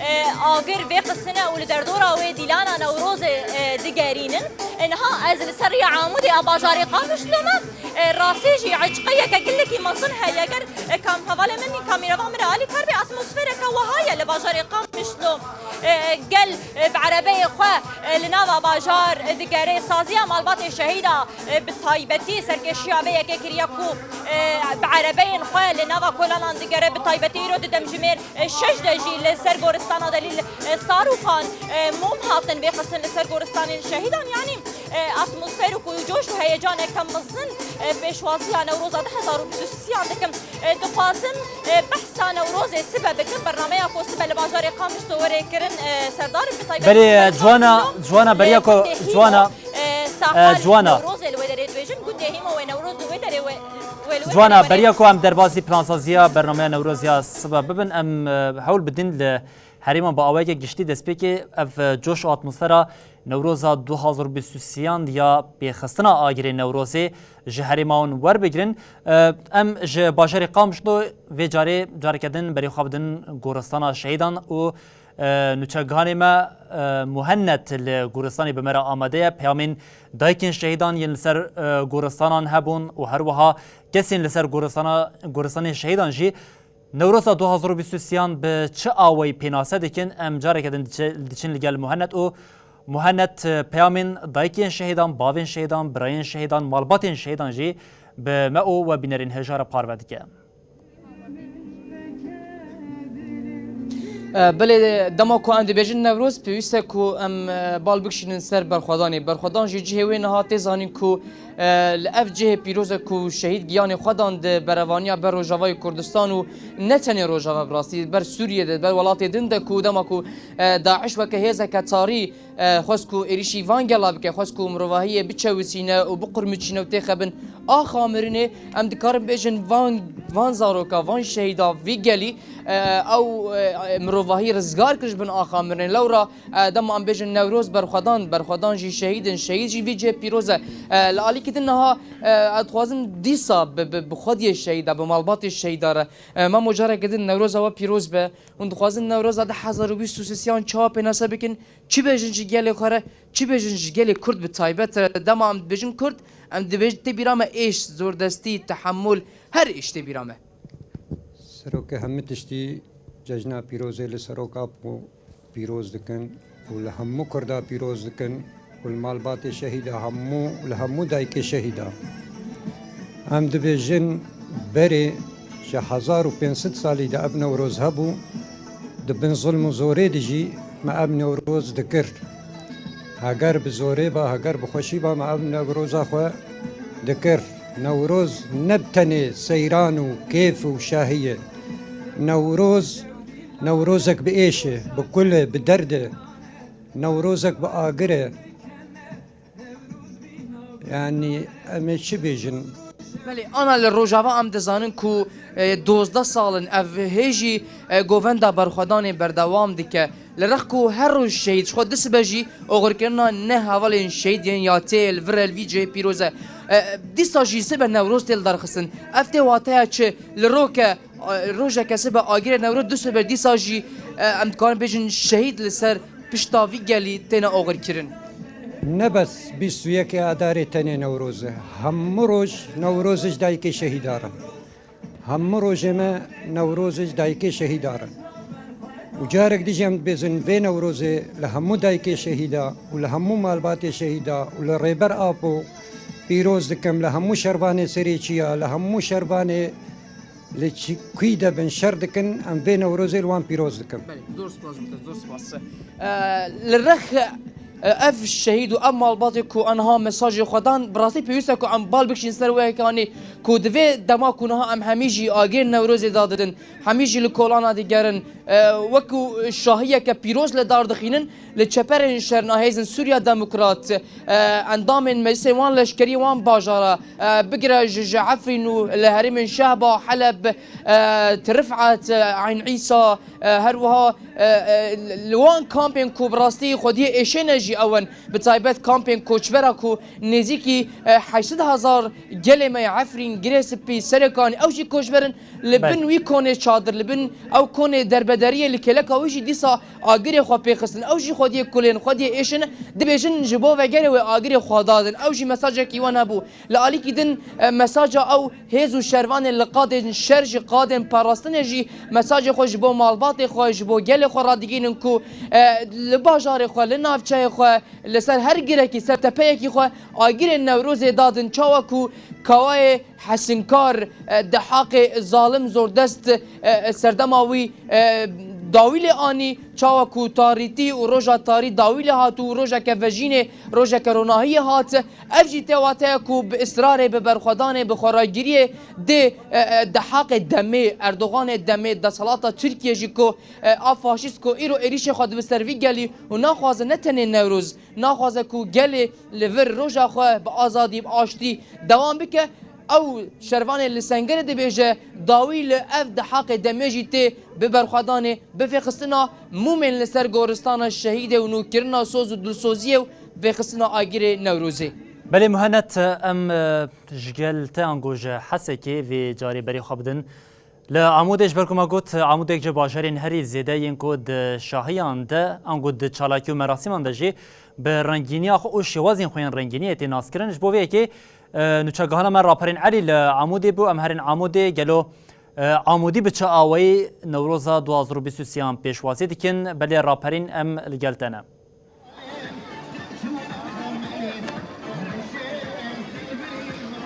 e, agir vêxistine û li derdora wê dîlana Newrozê, e, digerînin. Niha ez li ser riya Amûdê a bajarê Qamişlo me. E, rastî jî eşqeyeke gelekî mezin heye. Ger, e, kam hevalê min, kamîrevan min re alîkar be, atmosfereke wiha ye li bajarê Qamişlo. E, gel, e, bi erebeyê xwe, e, li nava bajar, e, digere. Saziya malbatê şehîda, e, bi taybetî serkêşiya vê yekê kiriye ku, e, bi erebeyên xwe li nava kolanan digere. Bi taybetî îro di demjimêr, e, şeş de jî li ser goristana Delîl, e, sar û xan, e, mom hatin vêxistin li ser goristanên şehîdan. Yanî, e, atmosfer û ku coş û heyecaneke mezin, e, pêşwaziya Newroza du hezar û bîst û sêyan dikim. E, dixwazim, e, behsa Newrozê sibe bikim. Bernameya ku sibe li bajarê Qamişlo were kirin, e, serdarim bi taybet Belê, e, Serkan Ciwana, Dilo, Ciwana, e, beriya ku, gundê Hîmo, Ciwana, e, e, sahal Ciwana. Newrozê li wê derê dibêjin, gundê Hîmo wê Newroz li wê derê wê, wê li wê Ciwana, derê were. Beriya ku em derbasî plansaziya bernameya Newroz ya sibe bibin, em, e, hewl bidin li herêman bi awayeke giştî destpêkê ev, e, coş û atmosfera Newroza du hezar û bîst û sêyan ya pêxistina agirê Newrozê ji herêma wan werbigirin. E, em ji bajarê Qamişlo vê carê careke din berê xwe bidin goristana şehîdan û, e, nûçegihanê me, e, Muhennet li goristanê bi me re amade ye. Peyamên dayikên şehîdan yên li ser, e, goristanan hebûn û her wiha kesên li ser goristana, goristanên şehîdan jî Newroza du hezar û bîst û sêyan bi çi awayî pênase dikin? Em careke din diçe-, diçin li gel Muhennet û Muhennet, e, peyamên dayikên şehîdan, bavên şehîdan, birayên şehîdan, malbatên şehîdan jî bi me û we bînerên hêja re parve dike. E, belê, dema ku em dibêjin Newroz, pêwîst e ku em, e, bal bikişînin ser berxwedanê. Berxwedan jî cihê wê niha tê zanîn ku, e, li ev cihê pîroz e ku şehîd giyanê xwe dan di berevaniya ber Rojavayê Kurdistan û ne tenê Rojava, bi rastî ber Sûriyê de, ber welatê din de ku dema ku, e, DAIŞ weke hêzeke tarî, e, xwest ku êrîşî van gela bike, xwest ku mirovahiyê biçewisîne û biqurmiçîne û têxe bin axa mirinê, em dikarin bêjin van, van zaroka, van şehîda vî gelî, e, ew, e, mirovahî rizgar kir ji bin axa mirinê. Lewra, e, dema em bêjin Newroz berxwedan, berxwedan jî şehîd in, şehîd jî vî cihê pîroz e. E, li alîkî din niha, e, ez dixwazim dîsa bi, bi, bi xwediyê şehîda, bi malbatê şehîda re. E, Memo, careke din Newroza we pîroz be. Hûn dixwazin Newroza du hezar û bîst û sêyan çawa pênase bikin? Çi bêjin ji gelê xwe re, çi bêjin ji gelê Kurd bi taybet re? Dema em dibêjin Kurd, em dibêjin tê bîra me êş, zordestî, tehemûl, her êş tê bîra me. Serokê hemî tiştî cejna pîrozê li Serok Apo pîroz dikin û li hemû Kurda pîroz dikin û li malbatê şehîda hemû û li hemû dayikê şehîda. Em dibêjin berê ji hezar û pênc sed salî de ev Newroz hebû, di bin zilm û zorê de jî me ev Newroz dikir. Heger bi zorê ba, heger bi xweşî ba, me ev Newroza xwe dikir. Newroz ne bi tenê seyran û kêf û şahî ye. Newroz, Newrozek bi êş e, bi kul e, bi derd e. Newrozek bi agir e. Yanî em ê çi bêjin? Belê, ana li Rojava em dizanin ku, e, dozdeh sal in ev hê jî, e, govenda berxwedanê berdewam dike. Li rex ku her roj şehîd, ji xwe du sibe jî oxirkirina neh hevalên şehîd yên ya tê li vir e, li vî cihê pîroz e. E, dîsa jî sibe Newroz tê lidarxistin. Ev tê wateya çi? Li roke, e, rojeke sibe agirê Newroz, du sibe dîsa jî, e, em dikarin bêjin şehîd li ser pişta vî gelî têne oxirkirin. Ne bes bîst û yekê Adarê tenê Newroz e. Hemû roj Newroz ji dayikê şehîda re. Hemû rojê me Newroz ji dayikê şehîda re. Û carek dî jî em dibêjin vê Newrozê li hemû dayikê şehîda û li hemû malbatê şehîda û li Rêber Apo pîroz dikim, li hemû şervanê Serê Çiya, li hemû şervanê li çi-, kûy de bin şer dikin, em vê Newrozê li wan pîroz dikin. Belê, zor spas, zor spas. E, li rex, e, ev şehîd û ev malbatê ku aniha mesajê xwe dan, bi rastî pêwîst e ku em bal bikişîn ser wê yekanî ku di vê dema ku niha em hemî jî agirê Newrozê dadidin, hemî jî li kolana digerin, e, wekî şahiyeke pîroz li dar dixînin, li çeperên şer nahêzin Sûriya Demokrat, e, endamên meclisên wan leşkerî wan bajara, e, bigire ji, ji Efrîn û li herêmên Şehba, Heleb, e, Tirifet, e, Eyn Îsa, e, her wiha, e, e, li wan kampên ku bi rastî xwediyê êşê ne jî ew in, bi taybet kampên koçbera ku nêzîkî, e, heşt sed hezar gelê me yê Efrîn, Girê Spî, Serêkanî, ew jî koçber in, li Belê. bin wî konê çadir, li bin ew konê derbederiyê li kêleka wî jî dîsa agirê xwe pêxistin. Ew jî xwediyê kulên, xwediyê êşin, dibêjin ji bo vegerê wê agirê xwe dadin. Ew jî mesajekî wan hebû. Li alîkî din, e, mesaja ew hêz û şervanên li qadên şer ji qadên parastinê jî mesajê xwe ji bo malbatê xwe, ji bo gelê xwe radigihînin ku, e, li bajarê xwe, li navçeyê xwe, li ser her girekî, ser tepeyekî xwe agirên Newrozê dadin, çawa ku kawayê Hesinkar, e, Dehaqê zalim zordest, e, serdema wî, e, dawî lê anî, çawa ku tarîtî û roja tarî dawî lê hat û rojeke vejînê, rojeke ronahiyê hat. Ev jî tê wateya ku bi israrê, bi berxwedanê, bi xweragiriyê dê, e, e, Dehaqê demê, Erdoganê demê, desthilata Tirkiye jî ku, e, a faşîst ku îro êrîşê xwe dibe ser vî gelî û naxwaze ne tenê Newroz, naxwaze ku gelê li vir roja xwe bi azadî, bi aştî dewam bike. Ew şervanê li Sengerê dibêje, dawî li ev Dehaqê demê jî tê bi berxwedanê, bi vêxistina mûmên li ser goristana şehîdê û nûkirina soz û dilsoziyê û vêxistina agirê Newrozê. Belê Muhennet, em, e, ji gel te ango ji Hesekê vê carê berê xwe bidin. Li Amûdê, ji ber ku me got, Amûd yek ji bajarên herî zêde yên ku di şahiyan de, ango di çalakî û merasîman de jî bi rengîniya xwe û şêwazên xwe yên rengîniyê tê naskirin. Ji bo vê yekê, e, nûçegihana me Raperîn Elî li Amûdê bû. Em herin Amûdê. Gelo, e, Amûdî bi çi awayî Newroza du hazar û bîst û sêyan pêşwazî dikin? Belê Raperîn, em li gel te ne.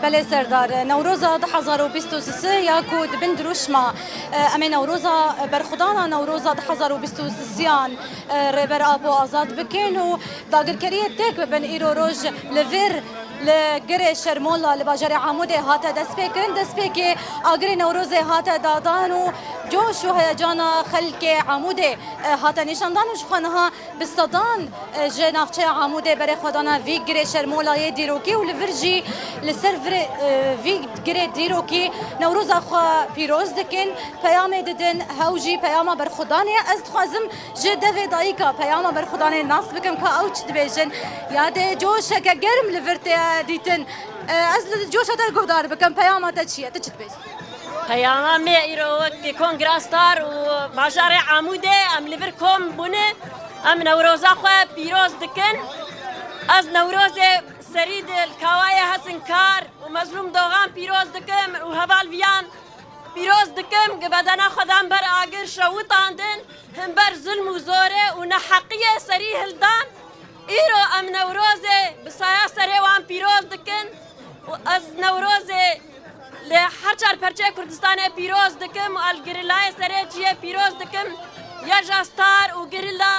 Belê Serdar, Newroza du hazar û bîst û sê ya ku di bin dirûşma, e, em ê Newroza, berxwedana Newroza du hazar û bîst û sêyan, e, Rêber Apo azad bikin û dagirkeriyê têk bibin, îro roj li vir li Girê Şermola li bajarê Amûdê hate destpêkirin. Destpêkê agirê Newrozê hate dadan û coş û heyecana xelkê Amûdê, e, hate nîşandan û ji xwe niha bi sedan, e, ji navçeya Amûdê berê xwe dane vî girê Şermolayê dîrokî û li vir jî li ser virê, e, vî girê dîrokî Newroza xwe pîroz dikin, peyamê didin, hew jî peyama berxwedanê ye. Ez dixwazim ji devê dayika peyama berxwedanê nas bikim ka ew çi dibêjin. Yadê coşeke germ li vir tê dîtin. E, ez li coşa te guhdar bikim, peyama te çi ye? Tu çi dibêjî? Peyama me îro wek Kongra Star û bajarê Amûdê em li vir kom bûne. Em Newroza xwe pîroz dikin. Ez Newrozê serî di li Kawayê Hesinkar û Mezlûm Dogan pîroz dikim û hevalviyan pîroz dikim. Gi bedena xwe dan ber agir şewitandin, him ber zulm û zorê û neheqiyê serî hildan. Îro em Newrozê bi saya serê wan pîroz dikin û ez Newrozê li her çar perçeyê Kurdistanê pîroz dikim û el gerilayê serê çiyê pîroz dikim. Yeja Star û gerila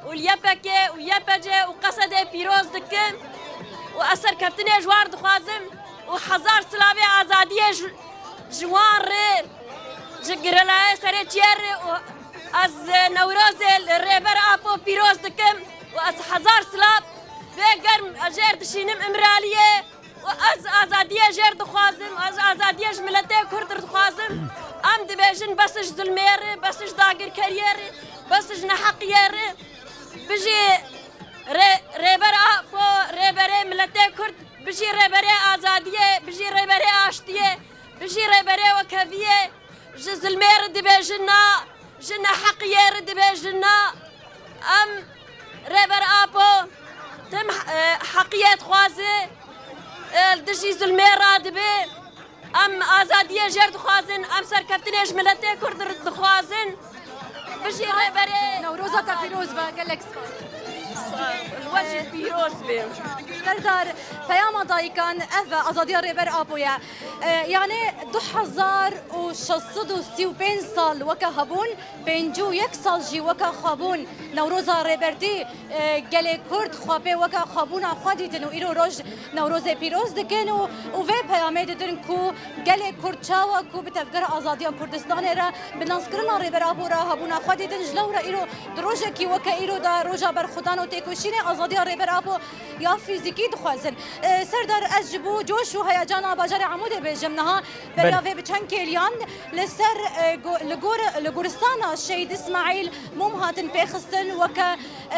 û li Y P G û Y P C û Qesedê pîroz dikim û ez serkeftinê ji wan dixwazim û hezar silavê azadiyê ji, ji wan re, ji gerilayê serê çiyê re û ez Newrozê li Rêber Apo pîroz dikim û ez hezar silav bê germ ez jêr dişînim Îmraliyê. Û ez azadiyê jêr dixwazim, ez azadiyê ji miletê Kurd dixwazim. Em dibêjin bes ji zulmê re, bes ji dagirkeriyê re, bes ji neheqiyê re. Bijî Rê-, Rêber Apo, rêberê miletê Kurd, bijî rêberê azadiyê, bijî rêberê aştiyê, bijî rêberê wekheviyê. Ji zilmê re dibêjin na, ji neheqiyê re dibêjin na. Em Rêber Apo tim, e, heqiyê dixwaze, e, li dijî zilmê radibe. Em azadiyê jêr dixwazin, em serkeftinê ji miletê Kurd re dixwazin. Bijî rêberê. Newroza te pîroz be, gelek spas. We jî pîroz be. Serdar, peyama dayikan ev e, azadiya Rêber Apo ye. E, yani du hezar û şeş sed û sî û pênc sal weke hebûn, pêncî û yek sal jî weke xwebûn Newroza Rêbertî, e, gelê Kurd xwe pê weke xwebûna xwe dîtin û îro roj Newrozê pîroz dikin û, û vê peyamê didin ku gelê Kurd çawa ku bi tevgera azadiya Kurdistanê re, bi naskirina Rêber Apo re hebûna xwe dîtin, ji lewra îro di rojekî weke îro de, roja berxwedan û Têkoşînê azadiya Rêber Apo ya fîzîkî dixwazin. E, Serdar, ez ji bo coş û heyecana bajarê Amûdê bêjim niha. Beriya Belê. vê bi çend kêliyan li ser, e, go-, li gor, li goristana Şehîd Îsmaîl mûm hatin pêxistin weke,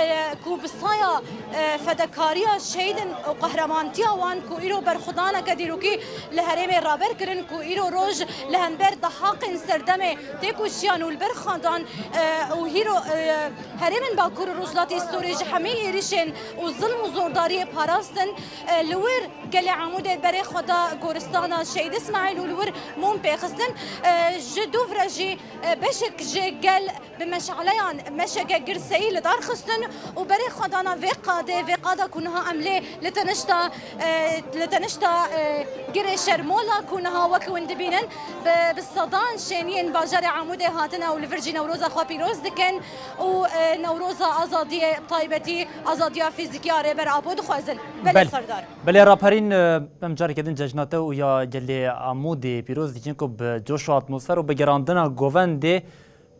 e, ku bi saya, e, fedekariya şehîdin û qehremantiya wan ku îro berxwedaneke dîrokî li herêmê raber kirin ku îro roj li hember dehaqên serdemê têkoşiyan û li ber xwe dan, e, û hîro, e, herêmên Bakur û Rojhilatê Sûrî ji hemî êrişên û zilm û zordariyê parastin, e, li wir gelê Amûdê berê xwe da goristana Şehîd Îsmaîl û li wir mûm pêxistin. E, ji dûv re jî, e, beşek ji gel bi meşaleyan meşeke girseyî li dar xistin û berê xwe dana vê qadê, vê qada ku niha em lê li tenişta, e, li tenişta, e, girê Şermola ku niha wek hûn dibînin, bi, bi sedan şêniyên bajarê Amûdê hatine û li vir jî Newroza xwe pîroz dikin û, e, Newroza Azadiyê, bi taybetî azadiya fîzîkî ya Rêber Apo dixwazin. Belê Belê. Serdar. Belê Raperîn, e, em careke din cejna te û ya gelê Amûdê pîroz dikin ku bi coş û atmosfer û bi gerandina govendê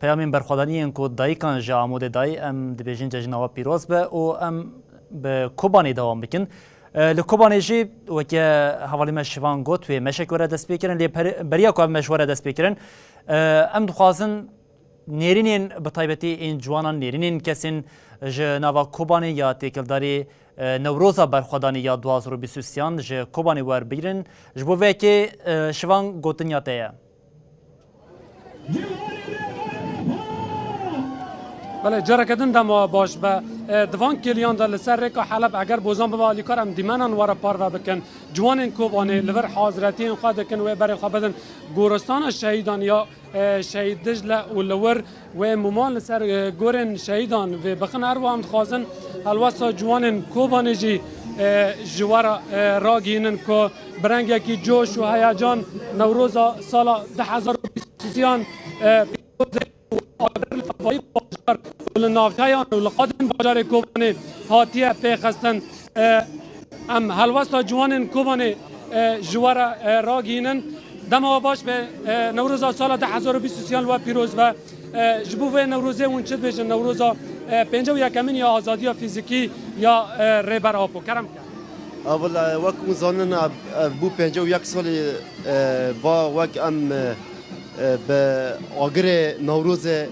peyamên berxwedaniyên ku dayikan ji Amûdê dayî, em dibêjin cejna we pîroz be û em bi Kobanê dewam bikin. E, li Kobanê jî weke hevalê me Şivan got wê meşek were destpêkirin, lê per-, beriya ku ev meş were destpêkirin, e, em dixwazin nêrînên bi taybetî ên ciwanan, nêrînên kesên ji nava Kobanê ya têkildarî, e, Newroza Berxwedanî ya du hazar û bîst û sêyan ji Kobanê werbigirin. Ji bo vê yekê, e, Şivan, gotinya te ye. Belê, careke din dema baş be. E, di van kêliyan de li ser rêka Heleb eger bozan bibe alîkar, em dîmenan were parve bikin. Ciwanên Kobanê li vir haziretiyên xwe dikin, wê berê xwe bidin goristana şehîdan ya, e, Şehîd Dicle û li wir wê mûman li ser, e, gorên şehîdan vê bixin. Her wiha em dixwazin helwesta ciwanên Kobanê jî, e, ji we re, e, ragihînin ku bi rengekî coş û heyecan Newroza sala du hezar û bîst û sêyan, e, pîroz e û agir li tevayî bajar û li navçeyan û li qadên bajarê Kobanê hatiye pêxistin. E, em helwesta ciwanên Kobanê, e, ji we re, e, ragihînin. Dema we baş be, e, Newroza sala du hezar û bîst û sêyan li we pîroz be. E, ji bo vê Newrozê hûn çi dibêjin? Newroza, e, pêncî û yekemîn ya azadiya fîzîkî ya, e, Rêber Apo. Kerem ke. Ewil, e, wek hûn zanin, ev, ev bû pêncî û yek salê, e, va wek em, e, e, bi agirê Newrozê,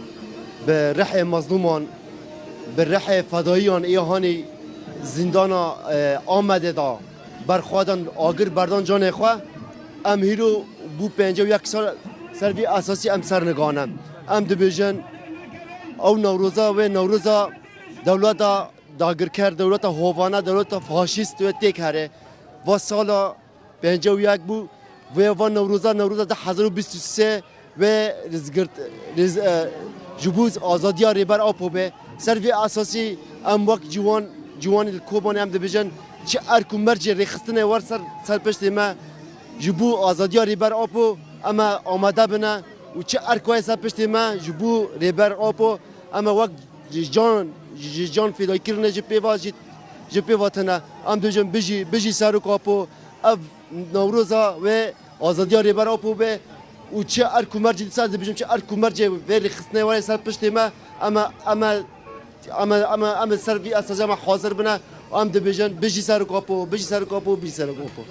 bi rihê mezlûman, bi rihê fedayiyan ê hanî zîndana, e, Amedê de berxwedan agir berdan canê xwe. Em hîro bû pêncî û yek sal ser vî esasî em ser nigane. Em dibêjin, ew Newroza, wê Newroza dewleta dagirker, dewleta hovane, dewleta faşîst wê têk here. Va sala pêncî û yek bû, vê va Newroza, Newroza du hezar û bîst û sê wê rizgirt, riz-, e, ji bo azadiya Rêber Apo be. Ser vê esasî em wek ciwan, ciwanê li Kobanê em dibêjin, çi erk û mercê rêxistinê wer ser, ser piştê me ji bo azadiya Rêber Apo em ê amade bine û çi erk wayê ser piştê me ji bo Rêber Apo em ê wek ji can, ji can fêdayîkirinê ji pê ve jî, ji pê ve tune. Em dibêjin bijî, bijî Serok Apo, ev Newroza wê azadiya Rêber Apo be û çi erk û mercê dîsa dibêjim, çi erk û mercê vê rêxistinê were ser piştê me, em ê, em ê, em ê, em ê, em ê ser vî esasê me hazir bine û em dibêjin, bijî Serok Apo, bijî Serok Apo, bijî Serok Apo.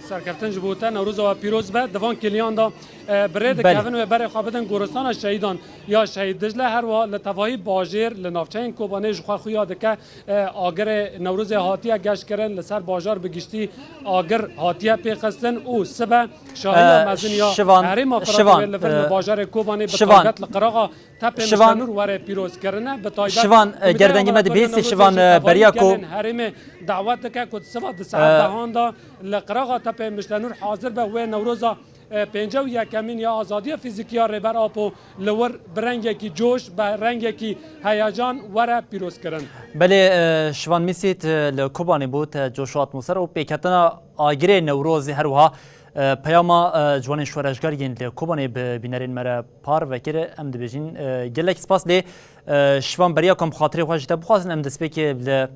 Serkeftin ji bo te, Newroza we pîroz be. Di van kêliyan de, e, bi rê Belê. dikevin wê berê xwe bidin goristana şehîdan ya Şehîd Dicle. Her wiha li tevayî bajêr, li navçeyên Kobanê ji xwe xuya dike, e, agirê Newrozê hatiye geştkirin, li ser bajar bi giştî agir hatiye pêxistin û sibe şahiya E, mezin ya Şivan, herêma Firatê Şivan, wê li vir li e, bajarê Kobanê bi Şivan. taybet li qiraxa Tepê Şivan, Miştenûr were pîroz kirine. Bi taybet Şivan, e, Komîteya gerdengî me Amerîkayê dibihîstî, li Şivan, Navçeyên e, beriya ku Kobanê gelên herêmê dawet dike ku di siva di saet E, dehan de li qiraxa Tepê Miştenûr hazir be wê Newroza, e, pêncî û yekemîn ya azadiya fîzîkî ya Rêber Apo li wir bi rengekî coş, bi rengekî heyecan were pîrozkirin. Belê, e, Şivan Mîsît, e, li Kobanê bû, te coş û atmosfer û pêketina agirê Newrozê, her wiha, e, peyama, e, ciwanên şoreşger yên li Kobanê bi bînerên me re parve kir. Em dibêjin, e, gelek spas lê, e, Şivan, beriya ku em xatirê xwe ji te bixwazin, em destpêkê li,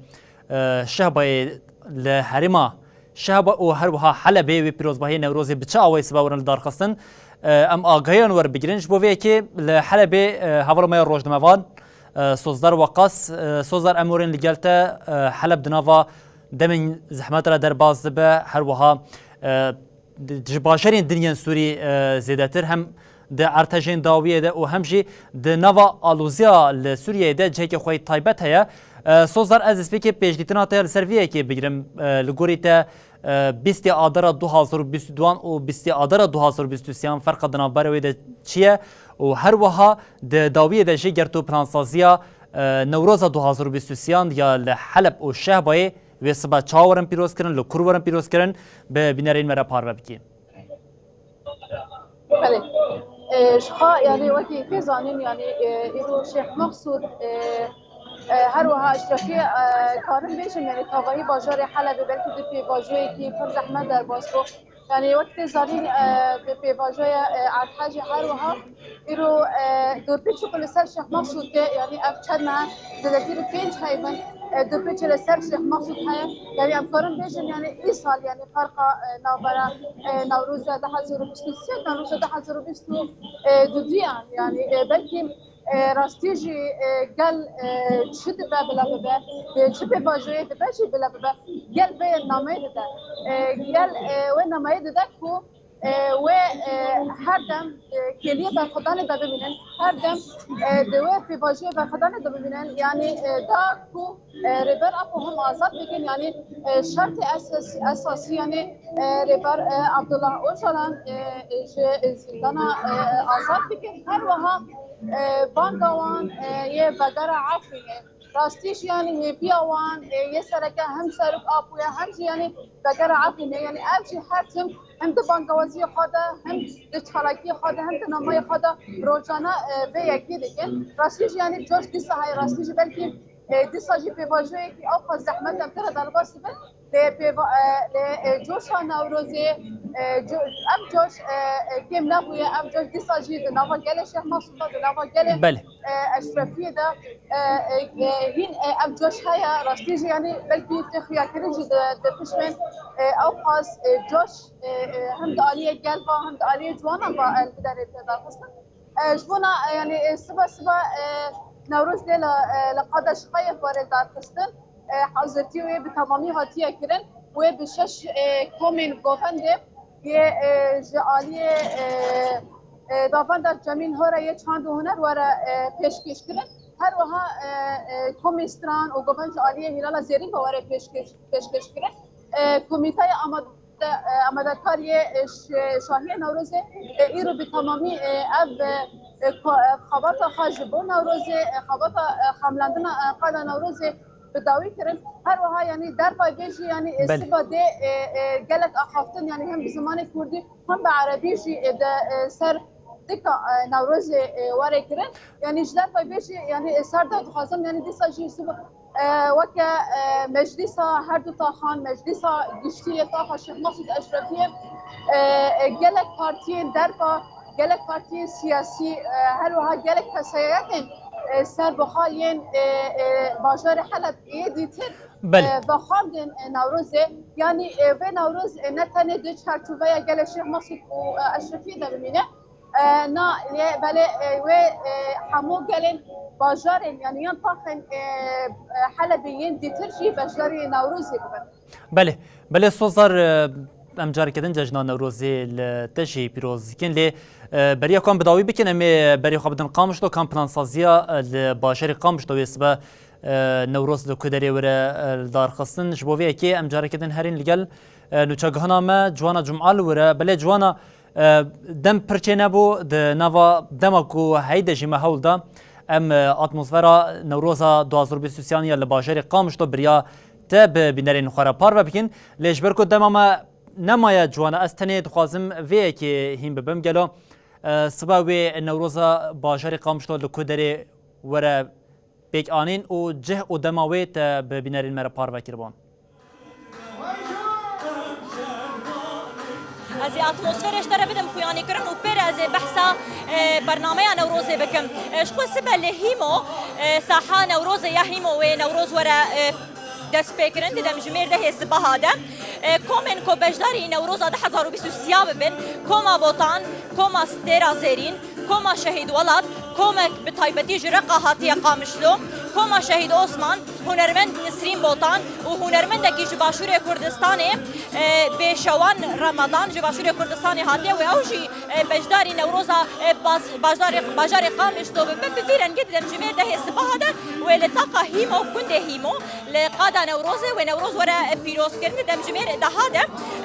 e, Şehbayê li herêma Şehba û her wiha Helebê wê pîrozbahiyê Newrozê bi çi awayî sibe werin li dar xistin? E, em agahiyan werbigirin. Ji bo vê yekê li Helebê, e, hevala me ya rojnamevan, e, Sozdar Weqas. E, Sozdar, em werin li gel te, e, Heleb di nava demên zehmet re derbas dibe, her wiha, e, di, ji bajarên din yên Sûrî, e, zêdetir hem di erdhejên dawiyê de û hem jî di nava aloziya li Sûriyeyê de cihekî xwe yê taybet heye. E, Sozdar, ez destpêkê pêşdîtina te ya li ser vê yekê bigirim. E, li gorî te, e, bîstê Adara du hazar û bîst û duan û bîstê Adara du hazar û bîst û sêyan ferqa di navbera wê de çi ye? Û her wiha di dawiyê de jî ger tu plansaziya, e, Newroza du hazar û bîst û sêyan ya li Heleb û Şehbayê wê sibe çawa werin pîrozkirin, li kur werin pîrozkirin, bi bînerên me re parve bikî. Belê. E, ji xwe, yanî, wekî tê zanîn, yanî, e, îro Şêx Meqsûd, e, e, her wiha Eşrefî, e, karim bêjim, yanî, tavayî bajarê Helebê belkî di pêvajoyekî pir zehmet derbas bû. Yanî, wek tê zanîn, e, bi pêvajoya, e, erdhejê her wiha îro, e, dorpêçê ku li ser Şêx Meqsûd tê, yanî, ev çend mehe zêdetirî pênc hey bin, e, dorpêçê li ser Şêx Meqsûd heye. Yanî, em karin bêjin, yanî, îsal, yanî, ferqa, e, navbera, e, Newroza du hazar û bîst û sê, Newroza du hazar û bîst û duyan, yanî, e, belkî, e, rastî jî, e, gel, e, çi dibe bila bibe, e, çi pêvajoyê dibe jî bila bibe, gel vê nameyê dide. E, gel, e, wê nameyê dide ku, e, wê, e, her dem, e, kêliyê berxwedanê de bimînin, her dem, e, di wê pêvajoyê berxwedanê de bimînin, yanî, e, da ku, e, Rêber Apo him azad bikin, yanî, e, şertê esas-, esasî, yanî, e, Rêber, e, Abdullah Ocalan, e, e, ji zîndana, e, azad bikin. Her wiha, e, banga wan, e, yê vegera Efrînê. Rastî jî, yanî, hêviya wan, e, yê sereke hem Serok Apo ye, hem jî, yanî, vegera Efrînê. Yanî, ev jî her tim hem di bangawaziyê xwe de, hem di çalakiyê xwe de, hem di nameyê xwe de rojane, e, vê yekê dikin. Rastî jî, yanî, coş dîsa heye, rastî jî belkî, e, dîsa jî pêvajoyekî ew qas zehmet em tira derbas dibin. Lê pêva-, e, lê, e, coşa Newrozê, e, co-, ev coş, e, e, kêm nebûye. Ev coş dîsa jî di nava gelê Şêx Mesûd de, di nava gelê, Belê. e, Eşrefiyê de, e, e, e, hîn, e, ev coş heye. Rastî jî, yanî, belkî tê xuyakirin jî di, di piştên, e, ew qas, e, coş, e, e, hem di aliyê gel va, hem di aliyê ciwanan va, e, li biderê tê darxistin. E, ji bona, e, yanî, e, siba siba, e, Newroz dê li, e, li qada ji xwe yê warê darxistin. E, hazirtî wê bi temamî hatiye kirin. Wê bi şeş, e, komên govendê yê, e, ji aliyê, e, e, Davendar Cemîl Hora yê çand û huner were, e, pêşkêş kirin. Her wiha, e, e, komên stran û govend ji aliyê Hîlala Zêrîn ve were pêşkêş, pêşkêş kirin. E, komîteya amade de, e, amadekar yê, e, ş-, şahiyê Newrozê, e, îro bi temamî, e, ev, e, e, ko-, e, xebata xwe ji bo Newrozê, e, xebata, e, xemlandina, e, qada Newrozê bi dawî kirin. Her wiha, yanî, dervayî vê jî, yanî, e, Belê. siba dê, e, e, gelek axaftin, yanî, hem bi zimanê kurdî, hem bi erebî jî, e, de, e, ser dika, e, Newrozê, e, were kirin. Yanî, ji dervayî vê jî, yanî, e, ser de dixwazim, yanî, dîsa jî siba, e, weke, e, meclîsa her du taxan, meclîsa giştî yê taxa Şêx Mesûd Eşrefiyê, e, e, gelek partiyên derva, gelek partiyên siyasî, e, her wiha gelek kesayetên, e, serbixwe yên, e, e, bajarê Heleb yê dîtir, Belê. e, vexwendin, e, Newrozê. Yanî, e, vê Newroz, e, ne tenê di çarçoveya gelê Şêx Mesûd û, e, Eşrefiyê de bimîne. E, na, lê belê, e, wê, e, hemû gelên bajarên, yanî yan taxên, e, e, Helebê yên dîtir jî beşdarî Newrozê bibin. Belê, belê Sozdar, e, em careke din cejna Newrozê li te jî pîroz dikin. Lê, e, beriya ku em bi dawî bikin, em ê berê xwe bidin Qamişlo, ku em plansaziya, e, li bajarê Qamişlo wê sibe, e, Newroz li ku derê were, e, li dar xistin. Ji bo vê yekê em careke din herîn li gel, e, nûçegihana me Ciwana Cum'a li wir e. Belê Ciwana, E, dem pir çênebû, di nava dema ku heyî de jî me hewl da em, e, atmosfera Newroza du hazar û bîst û sê ya li bajarê Qamişlo biriya te bi bînerên xwe re parve bikin. Lê ji ber ku dema me nemaye Ciwana, ez tenê dixwazim vê yekê hîn bibim. Gelo, e, siba wê Newroza bajarê Qamişlo li ku derê were pêk anîn û cih û dema wê te bi bînerên me re parve kiribû? Ez ê atmosferê ji te re bidim xuyanîkirin û pê re ez ê behsa, e, bernameya Newrozê bikim. E, ji xwe sibe li Hîmo, e, saha Newrozê ya Hîmo wê Newroz were, e, destpêkirin di demjimêr dehê sibaha de. E, komên ku beşdarî Newroza du hezar û bîst û sê ya bibin, Koma Botan, Koma Stêra Zêrîn, Koma Şehîd Welat, Komek bi taybetî ji Reqa hatiye Qamişlo, koma Şehîd Osman, hunermend Nisrîn Botan û hunermendekî ji Başûrê Kurdistanê, e, Bêşewan Remadan ji Başûrê Kurdistanê hatiye û ew jî, e, beşdarî Newroza, e, baz-, bajarê, bajarê Qamişlo bibe. Bi vî rengî di demjimêr dehê sibaha de wê li taxa Hîmo, gundê Hîmo, li qada Newrozê wê Newroz were, e, pîrozkirin di demjimêr deha de.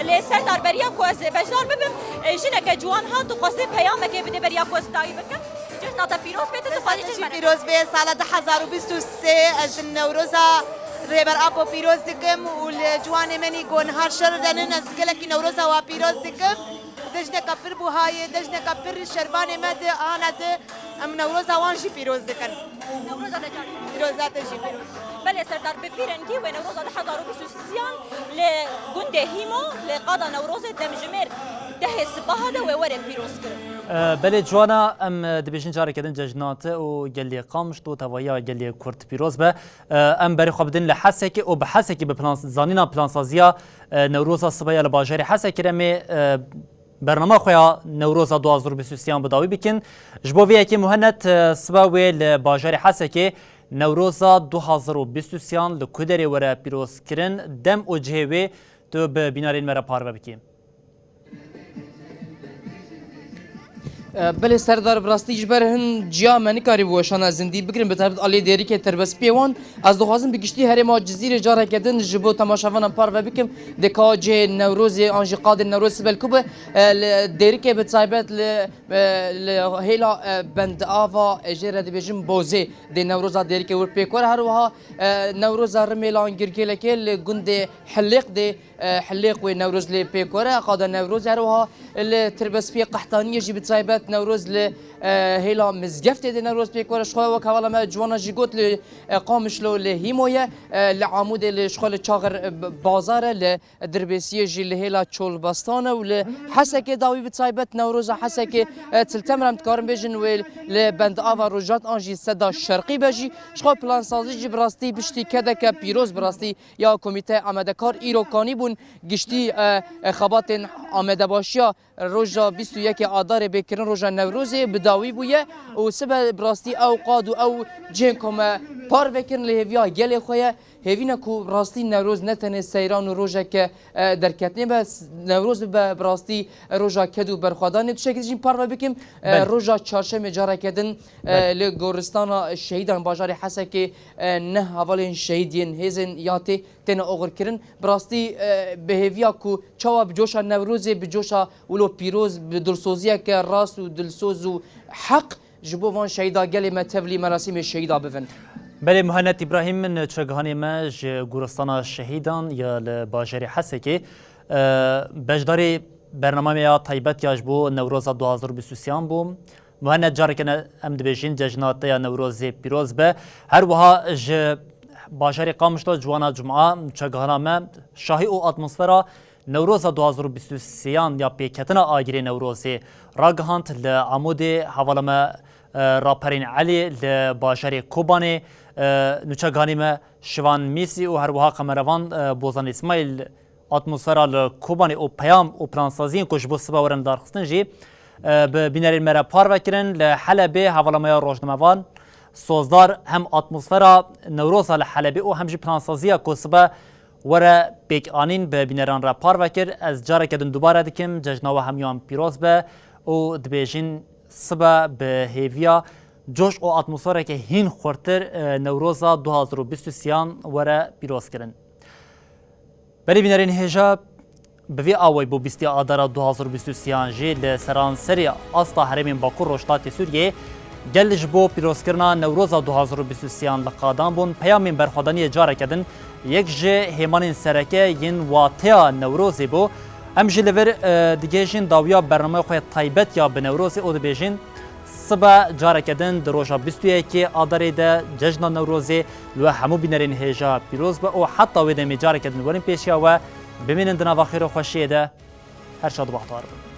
Lê Serdar, beriya ku ez beşdar bibim, e, jineke ciwan hat û xwestê peyamekê bide beriya ku ez dawî bikim. Cejna te pîroz be, tu dixwazî çi ji me re? Pîroz be, sala du hezar û bîst û sê ez Newroza Rêber Apo pîroz dikim û li ciwanê me nî ku niha şer denin, ez gelekî Newroza wa pîroz dikim. Dejneka pir buha ye, dejneka pir şervanê me di ana di, em Newroza wan jî pîroz dikin. Newroza te car. Pîroza te jî pîroz. Belê Serdar, bi vî rengî wê Newroza du hezar û bîst û sêyan li gundê Hîmo, li qada Newrozê demjimêr dehê sibaha de wê were pîrozkirin. E, belê Ciwana, em, e, dibêjin careke din cejna te û gelê Qamişlo, tevahiya gelê Kurd pîroz be. E, em berê xwe bidin li Hesekê û bi Hesekê bi plan, zanîna plansaziya, e, Newroza sibe ya li bajarê Hesekê re me, e, bernama xwe ya Newroza du hezar û bîst û sêyan bi dawî bikin. Ji bo vê yekê Muhennet, e, sibe wê li bajarê Hesekê Newroza du hezar û bîst û sêyan li ku derê were pîrozkirin, dem û cihê wê tu bi bînerên me re parve bikî. E, belê Serdar, bi rastî ji ber hin ciya me nikarîbû weşana zindî bigirin, bi taybet aliyê dêrikê terbespiyê wan. Ez dixwazim bi giştî herêma Cizîrê careke din ji bo temaşevanan parve bikim. Dê ka cihê Newrozê an jî qadên Newrozê sibe li ku be, e, li dêrikê bi taybet li, e, li hêla, e, Bendava, e, jê re dibêjin Bozê dê Newroza dêrikê wir pêk were. Her wiha, e, Newroza Rimêlan Girgêlekê li gundê Hilêq dê, e, Hilêq wê Newroz lê pêk were. Qada Newroz her wiha li Tirbespiyê Qehtaniyê jî bi taybet Newroz li, e, hêla Mizgeftê dê Newroz pêk were. Ji xwe wek hevala me ciwana jî got li, e, Qamişlo li Hîmo ye, e, li Amûdê li, ji xwe li Çaxir, e, b-, Bazar e, li Dirbêsiyê jî li hêla Çolbestan e û li Hesekê dawî bi taybet Newroza Hesekê, e, Til Temer em dikarin bêjin wê li Bendava Rojhilat an jî Seda Şerqî be jî. Ji xwe plansazî jî bi rastî piştî kedeke pîroz bi rastî ya Komîteya Amadekar îro kanî bûn giştî, e, e, xebatên amadebaşiya roja bîst û yekê Adarê bê kirin roja Newrozê bi dawî bûye û sibe bi rastî ew qad û ew cihên ku me parve kirin li hêviya gelê xwe ye. Hêvî ne ku bi rastî Newroz ne tenê seyran û rojeke, e, derketinê be, s-, Newroz bibe bi rastî roja ked û berxwedanê. Tiştekî jî parve bikim, e, Belê. roja çarşemê careke din, e, Belê. li goristana şehîdan bajarê Hesekê, e, neh hevalên şehîd yên hêzên yatê têne oxirkirin. Bi rastî, e, bi hêviya ku çawa bi coşa Newrozê, bi coşa wilo pîroz, bi dilsoziyeke rast û dilsoz û heq ji bo van şehîda gelê me tevlî merasîmê şehîda bivin. Belê Muhennet Îbrahîm, nûçegihanê me ji goristana şehîdan ya li bajarê Hesekê, e, beşdarî bernama me ya taybet ya ji bo Newroza du hezar û bîst û sêyan bû. Muhennet, careke ne em dibêjin cejna te ya Newrozê pîroz be. Her wiha ji bajarê Qamişlo ciwana Cuma, nûçegihana me şahî û atmosfera Newroza du hezar û bîst û sêyan ya pêketina agirê Newrozê ragihand. Li Amûdê hevala me, e, Raperîn Elî, li bajarê Kobanê, e, nûçegihanê me Şivan Mîsî û her wiha kamerevan, e, Bozan Îsmaîl atmosfera li Kobanê û peyam û plansaziyên ku ji bo sibe werin darxistin jî, e, bi bînerên me re parve kirin. Li Helebê hevala me ya rojnamevan Sozdar hem atmosfera Newroza li Helebê û hem jî plansaziya ku sibe were pêkanîn bi bîneran re parve kir. Ez careke din dubare dikim, cejna we hemûyan pîroz be û dibêjin sibe bi hêviya coş û atmosfereke hîn xurtir, e, Newroza du hezar û bîst û sêyan were pîrozkirin. Belê bînerên hêja, bi vî awayî bo bîstê Adara du hezar û bîst û sêyan jî li seranserê asta herêmên Bakur Rojhilatê Sûriyeyê gel ji bo pîrozkirina Newroza du hezar û bîst û sêyan li qadan bûn. Peyamên berxwedaniyê careke din yek ji hêmanên sereke yên wateya Newrozê bû. Em jî li vir, e, digihêjin dawiya bernameya xwe taybet ya bi Newrozê û dibêjin, Sibe careke din di roja bîst û yekê Adarê de cejna Newrozê li we hemû bînerên hêja pîroz be û heta wê demê careke din werin pêşiya we. Bimînin di nava xêr û xweşiyê de. Her şad û bextewar bin.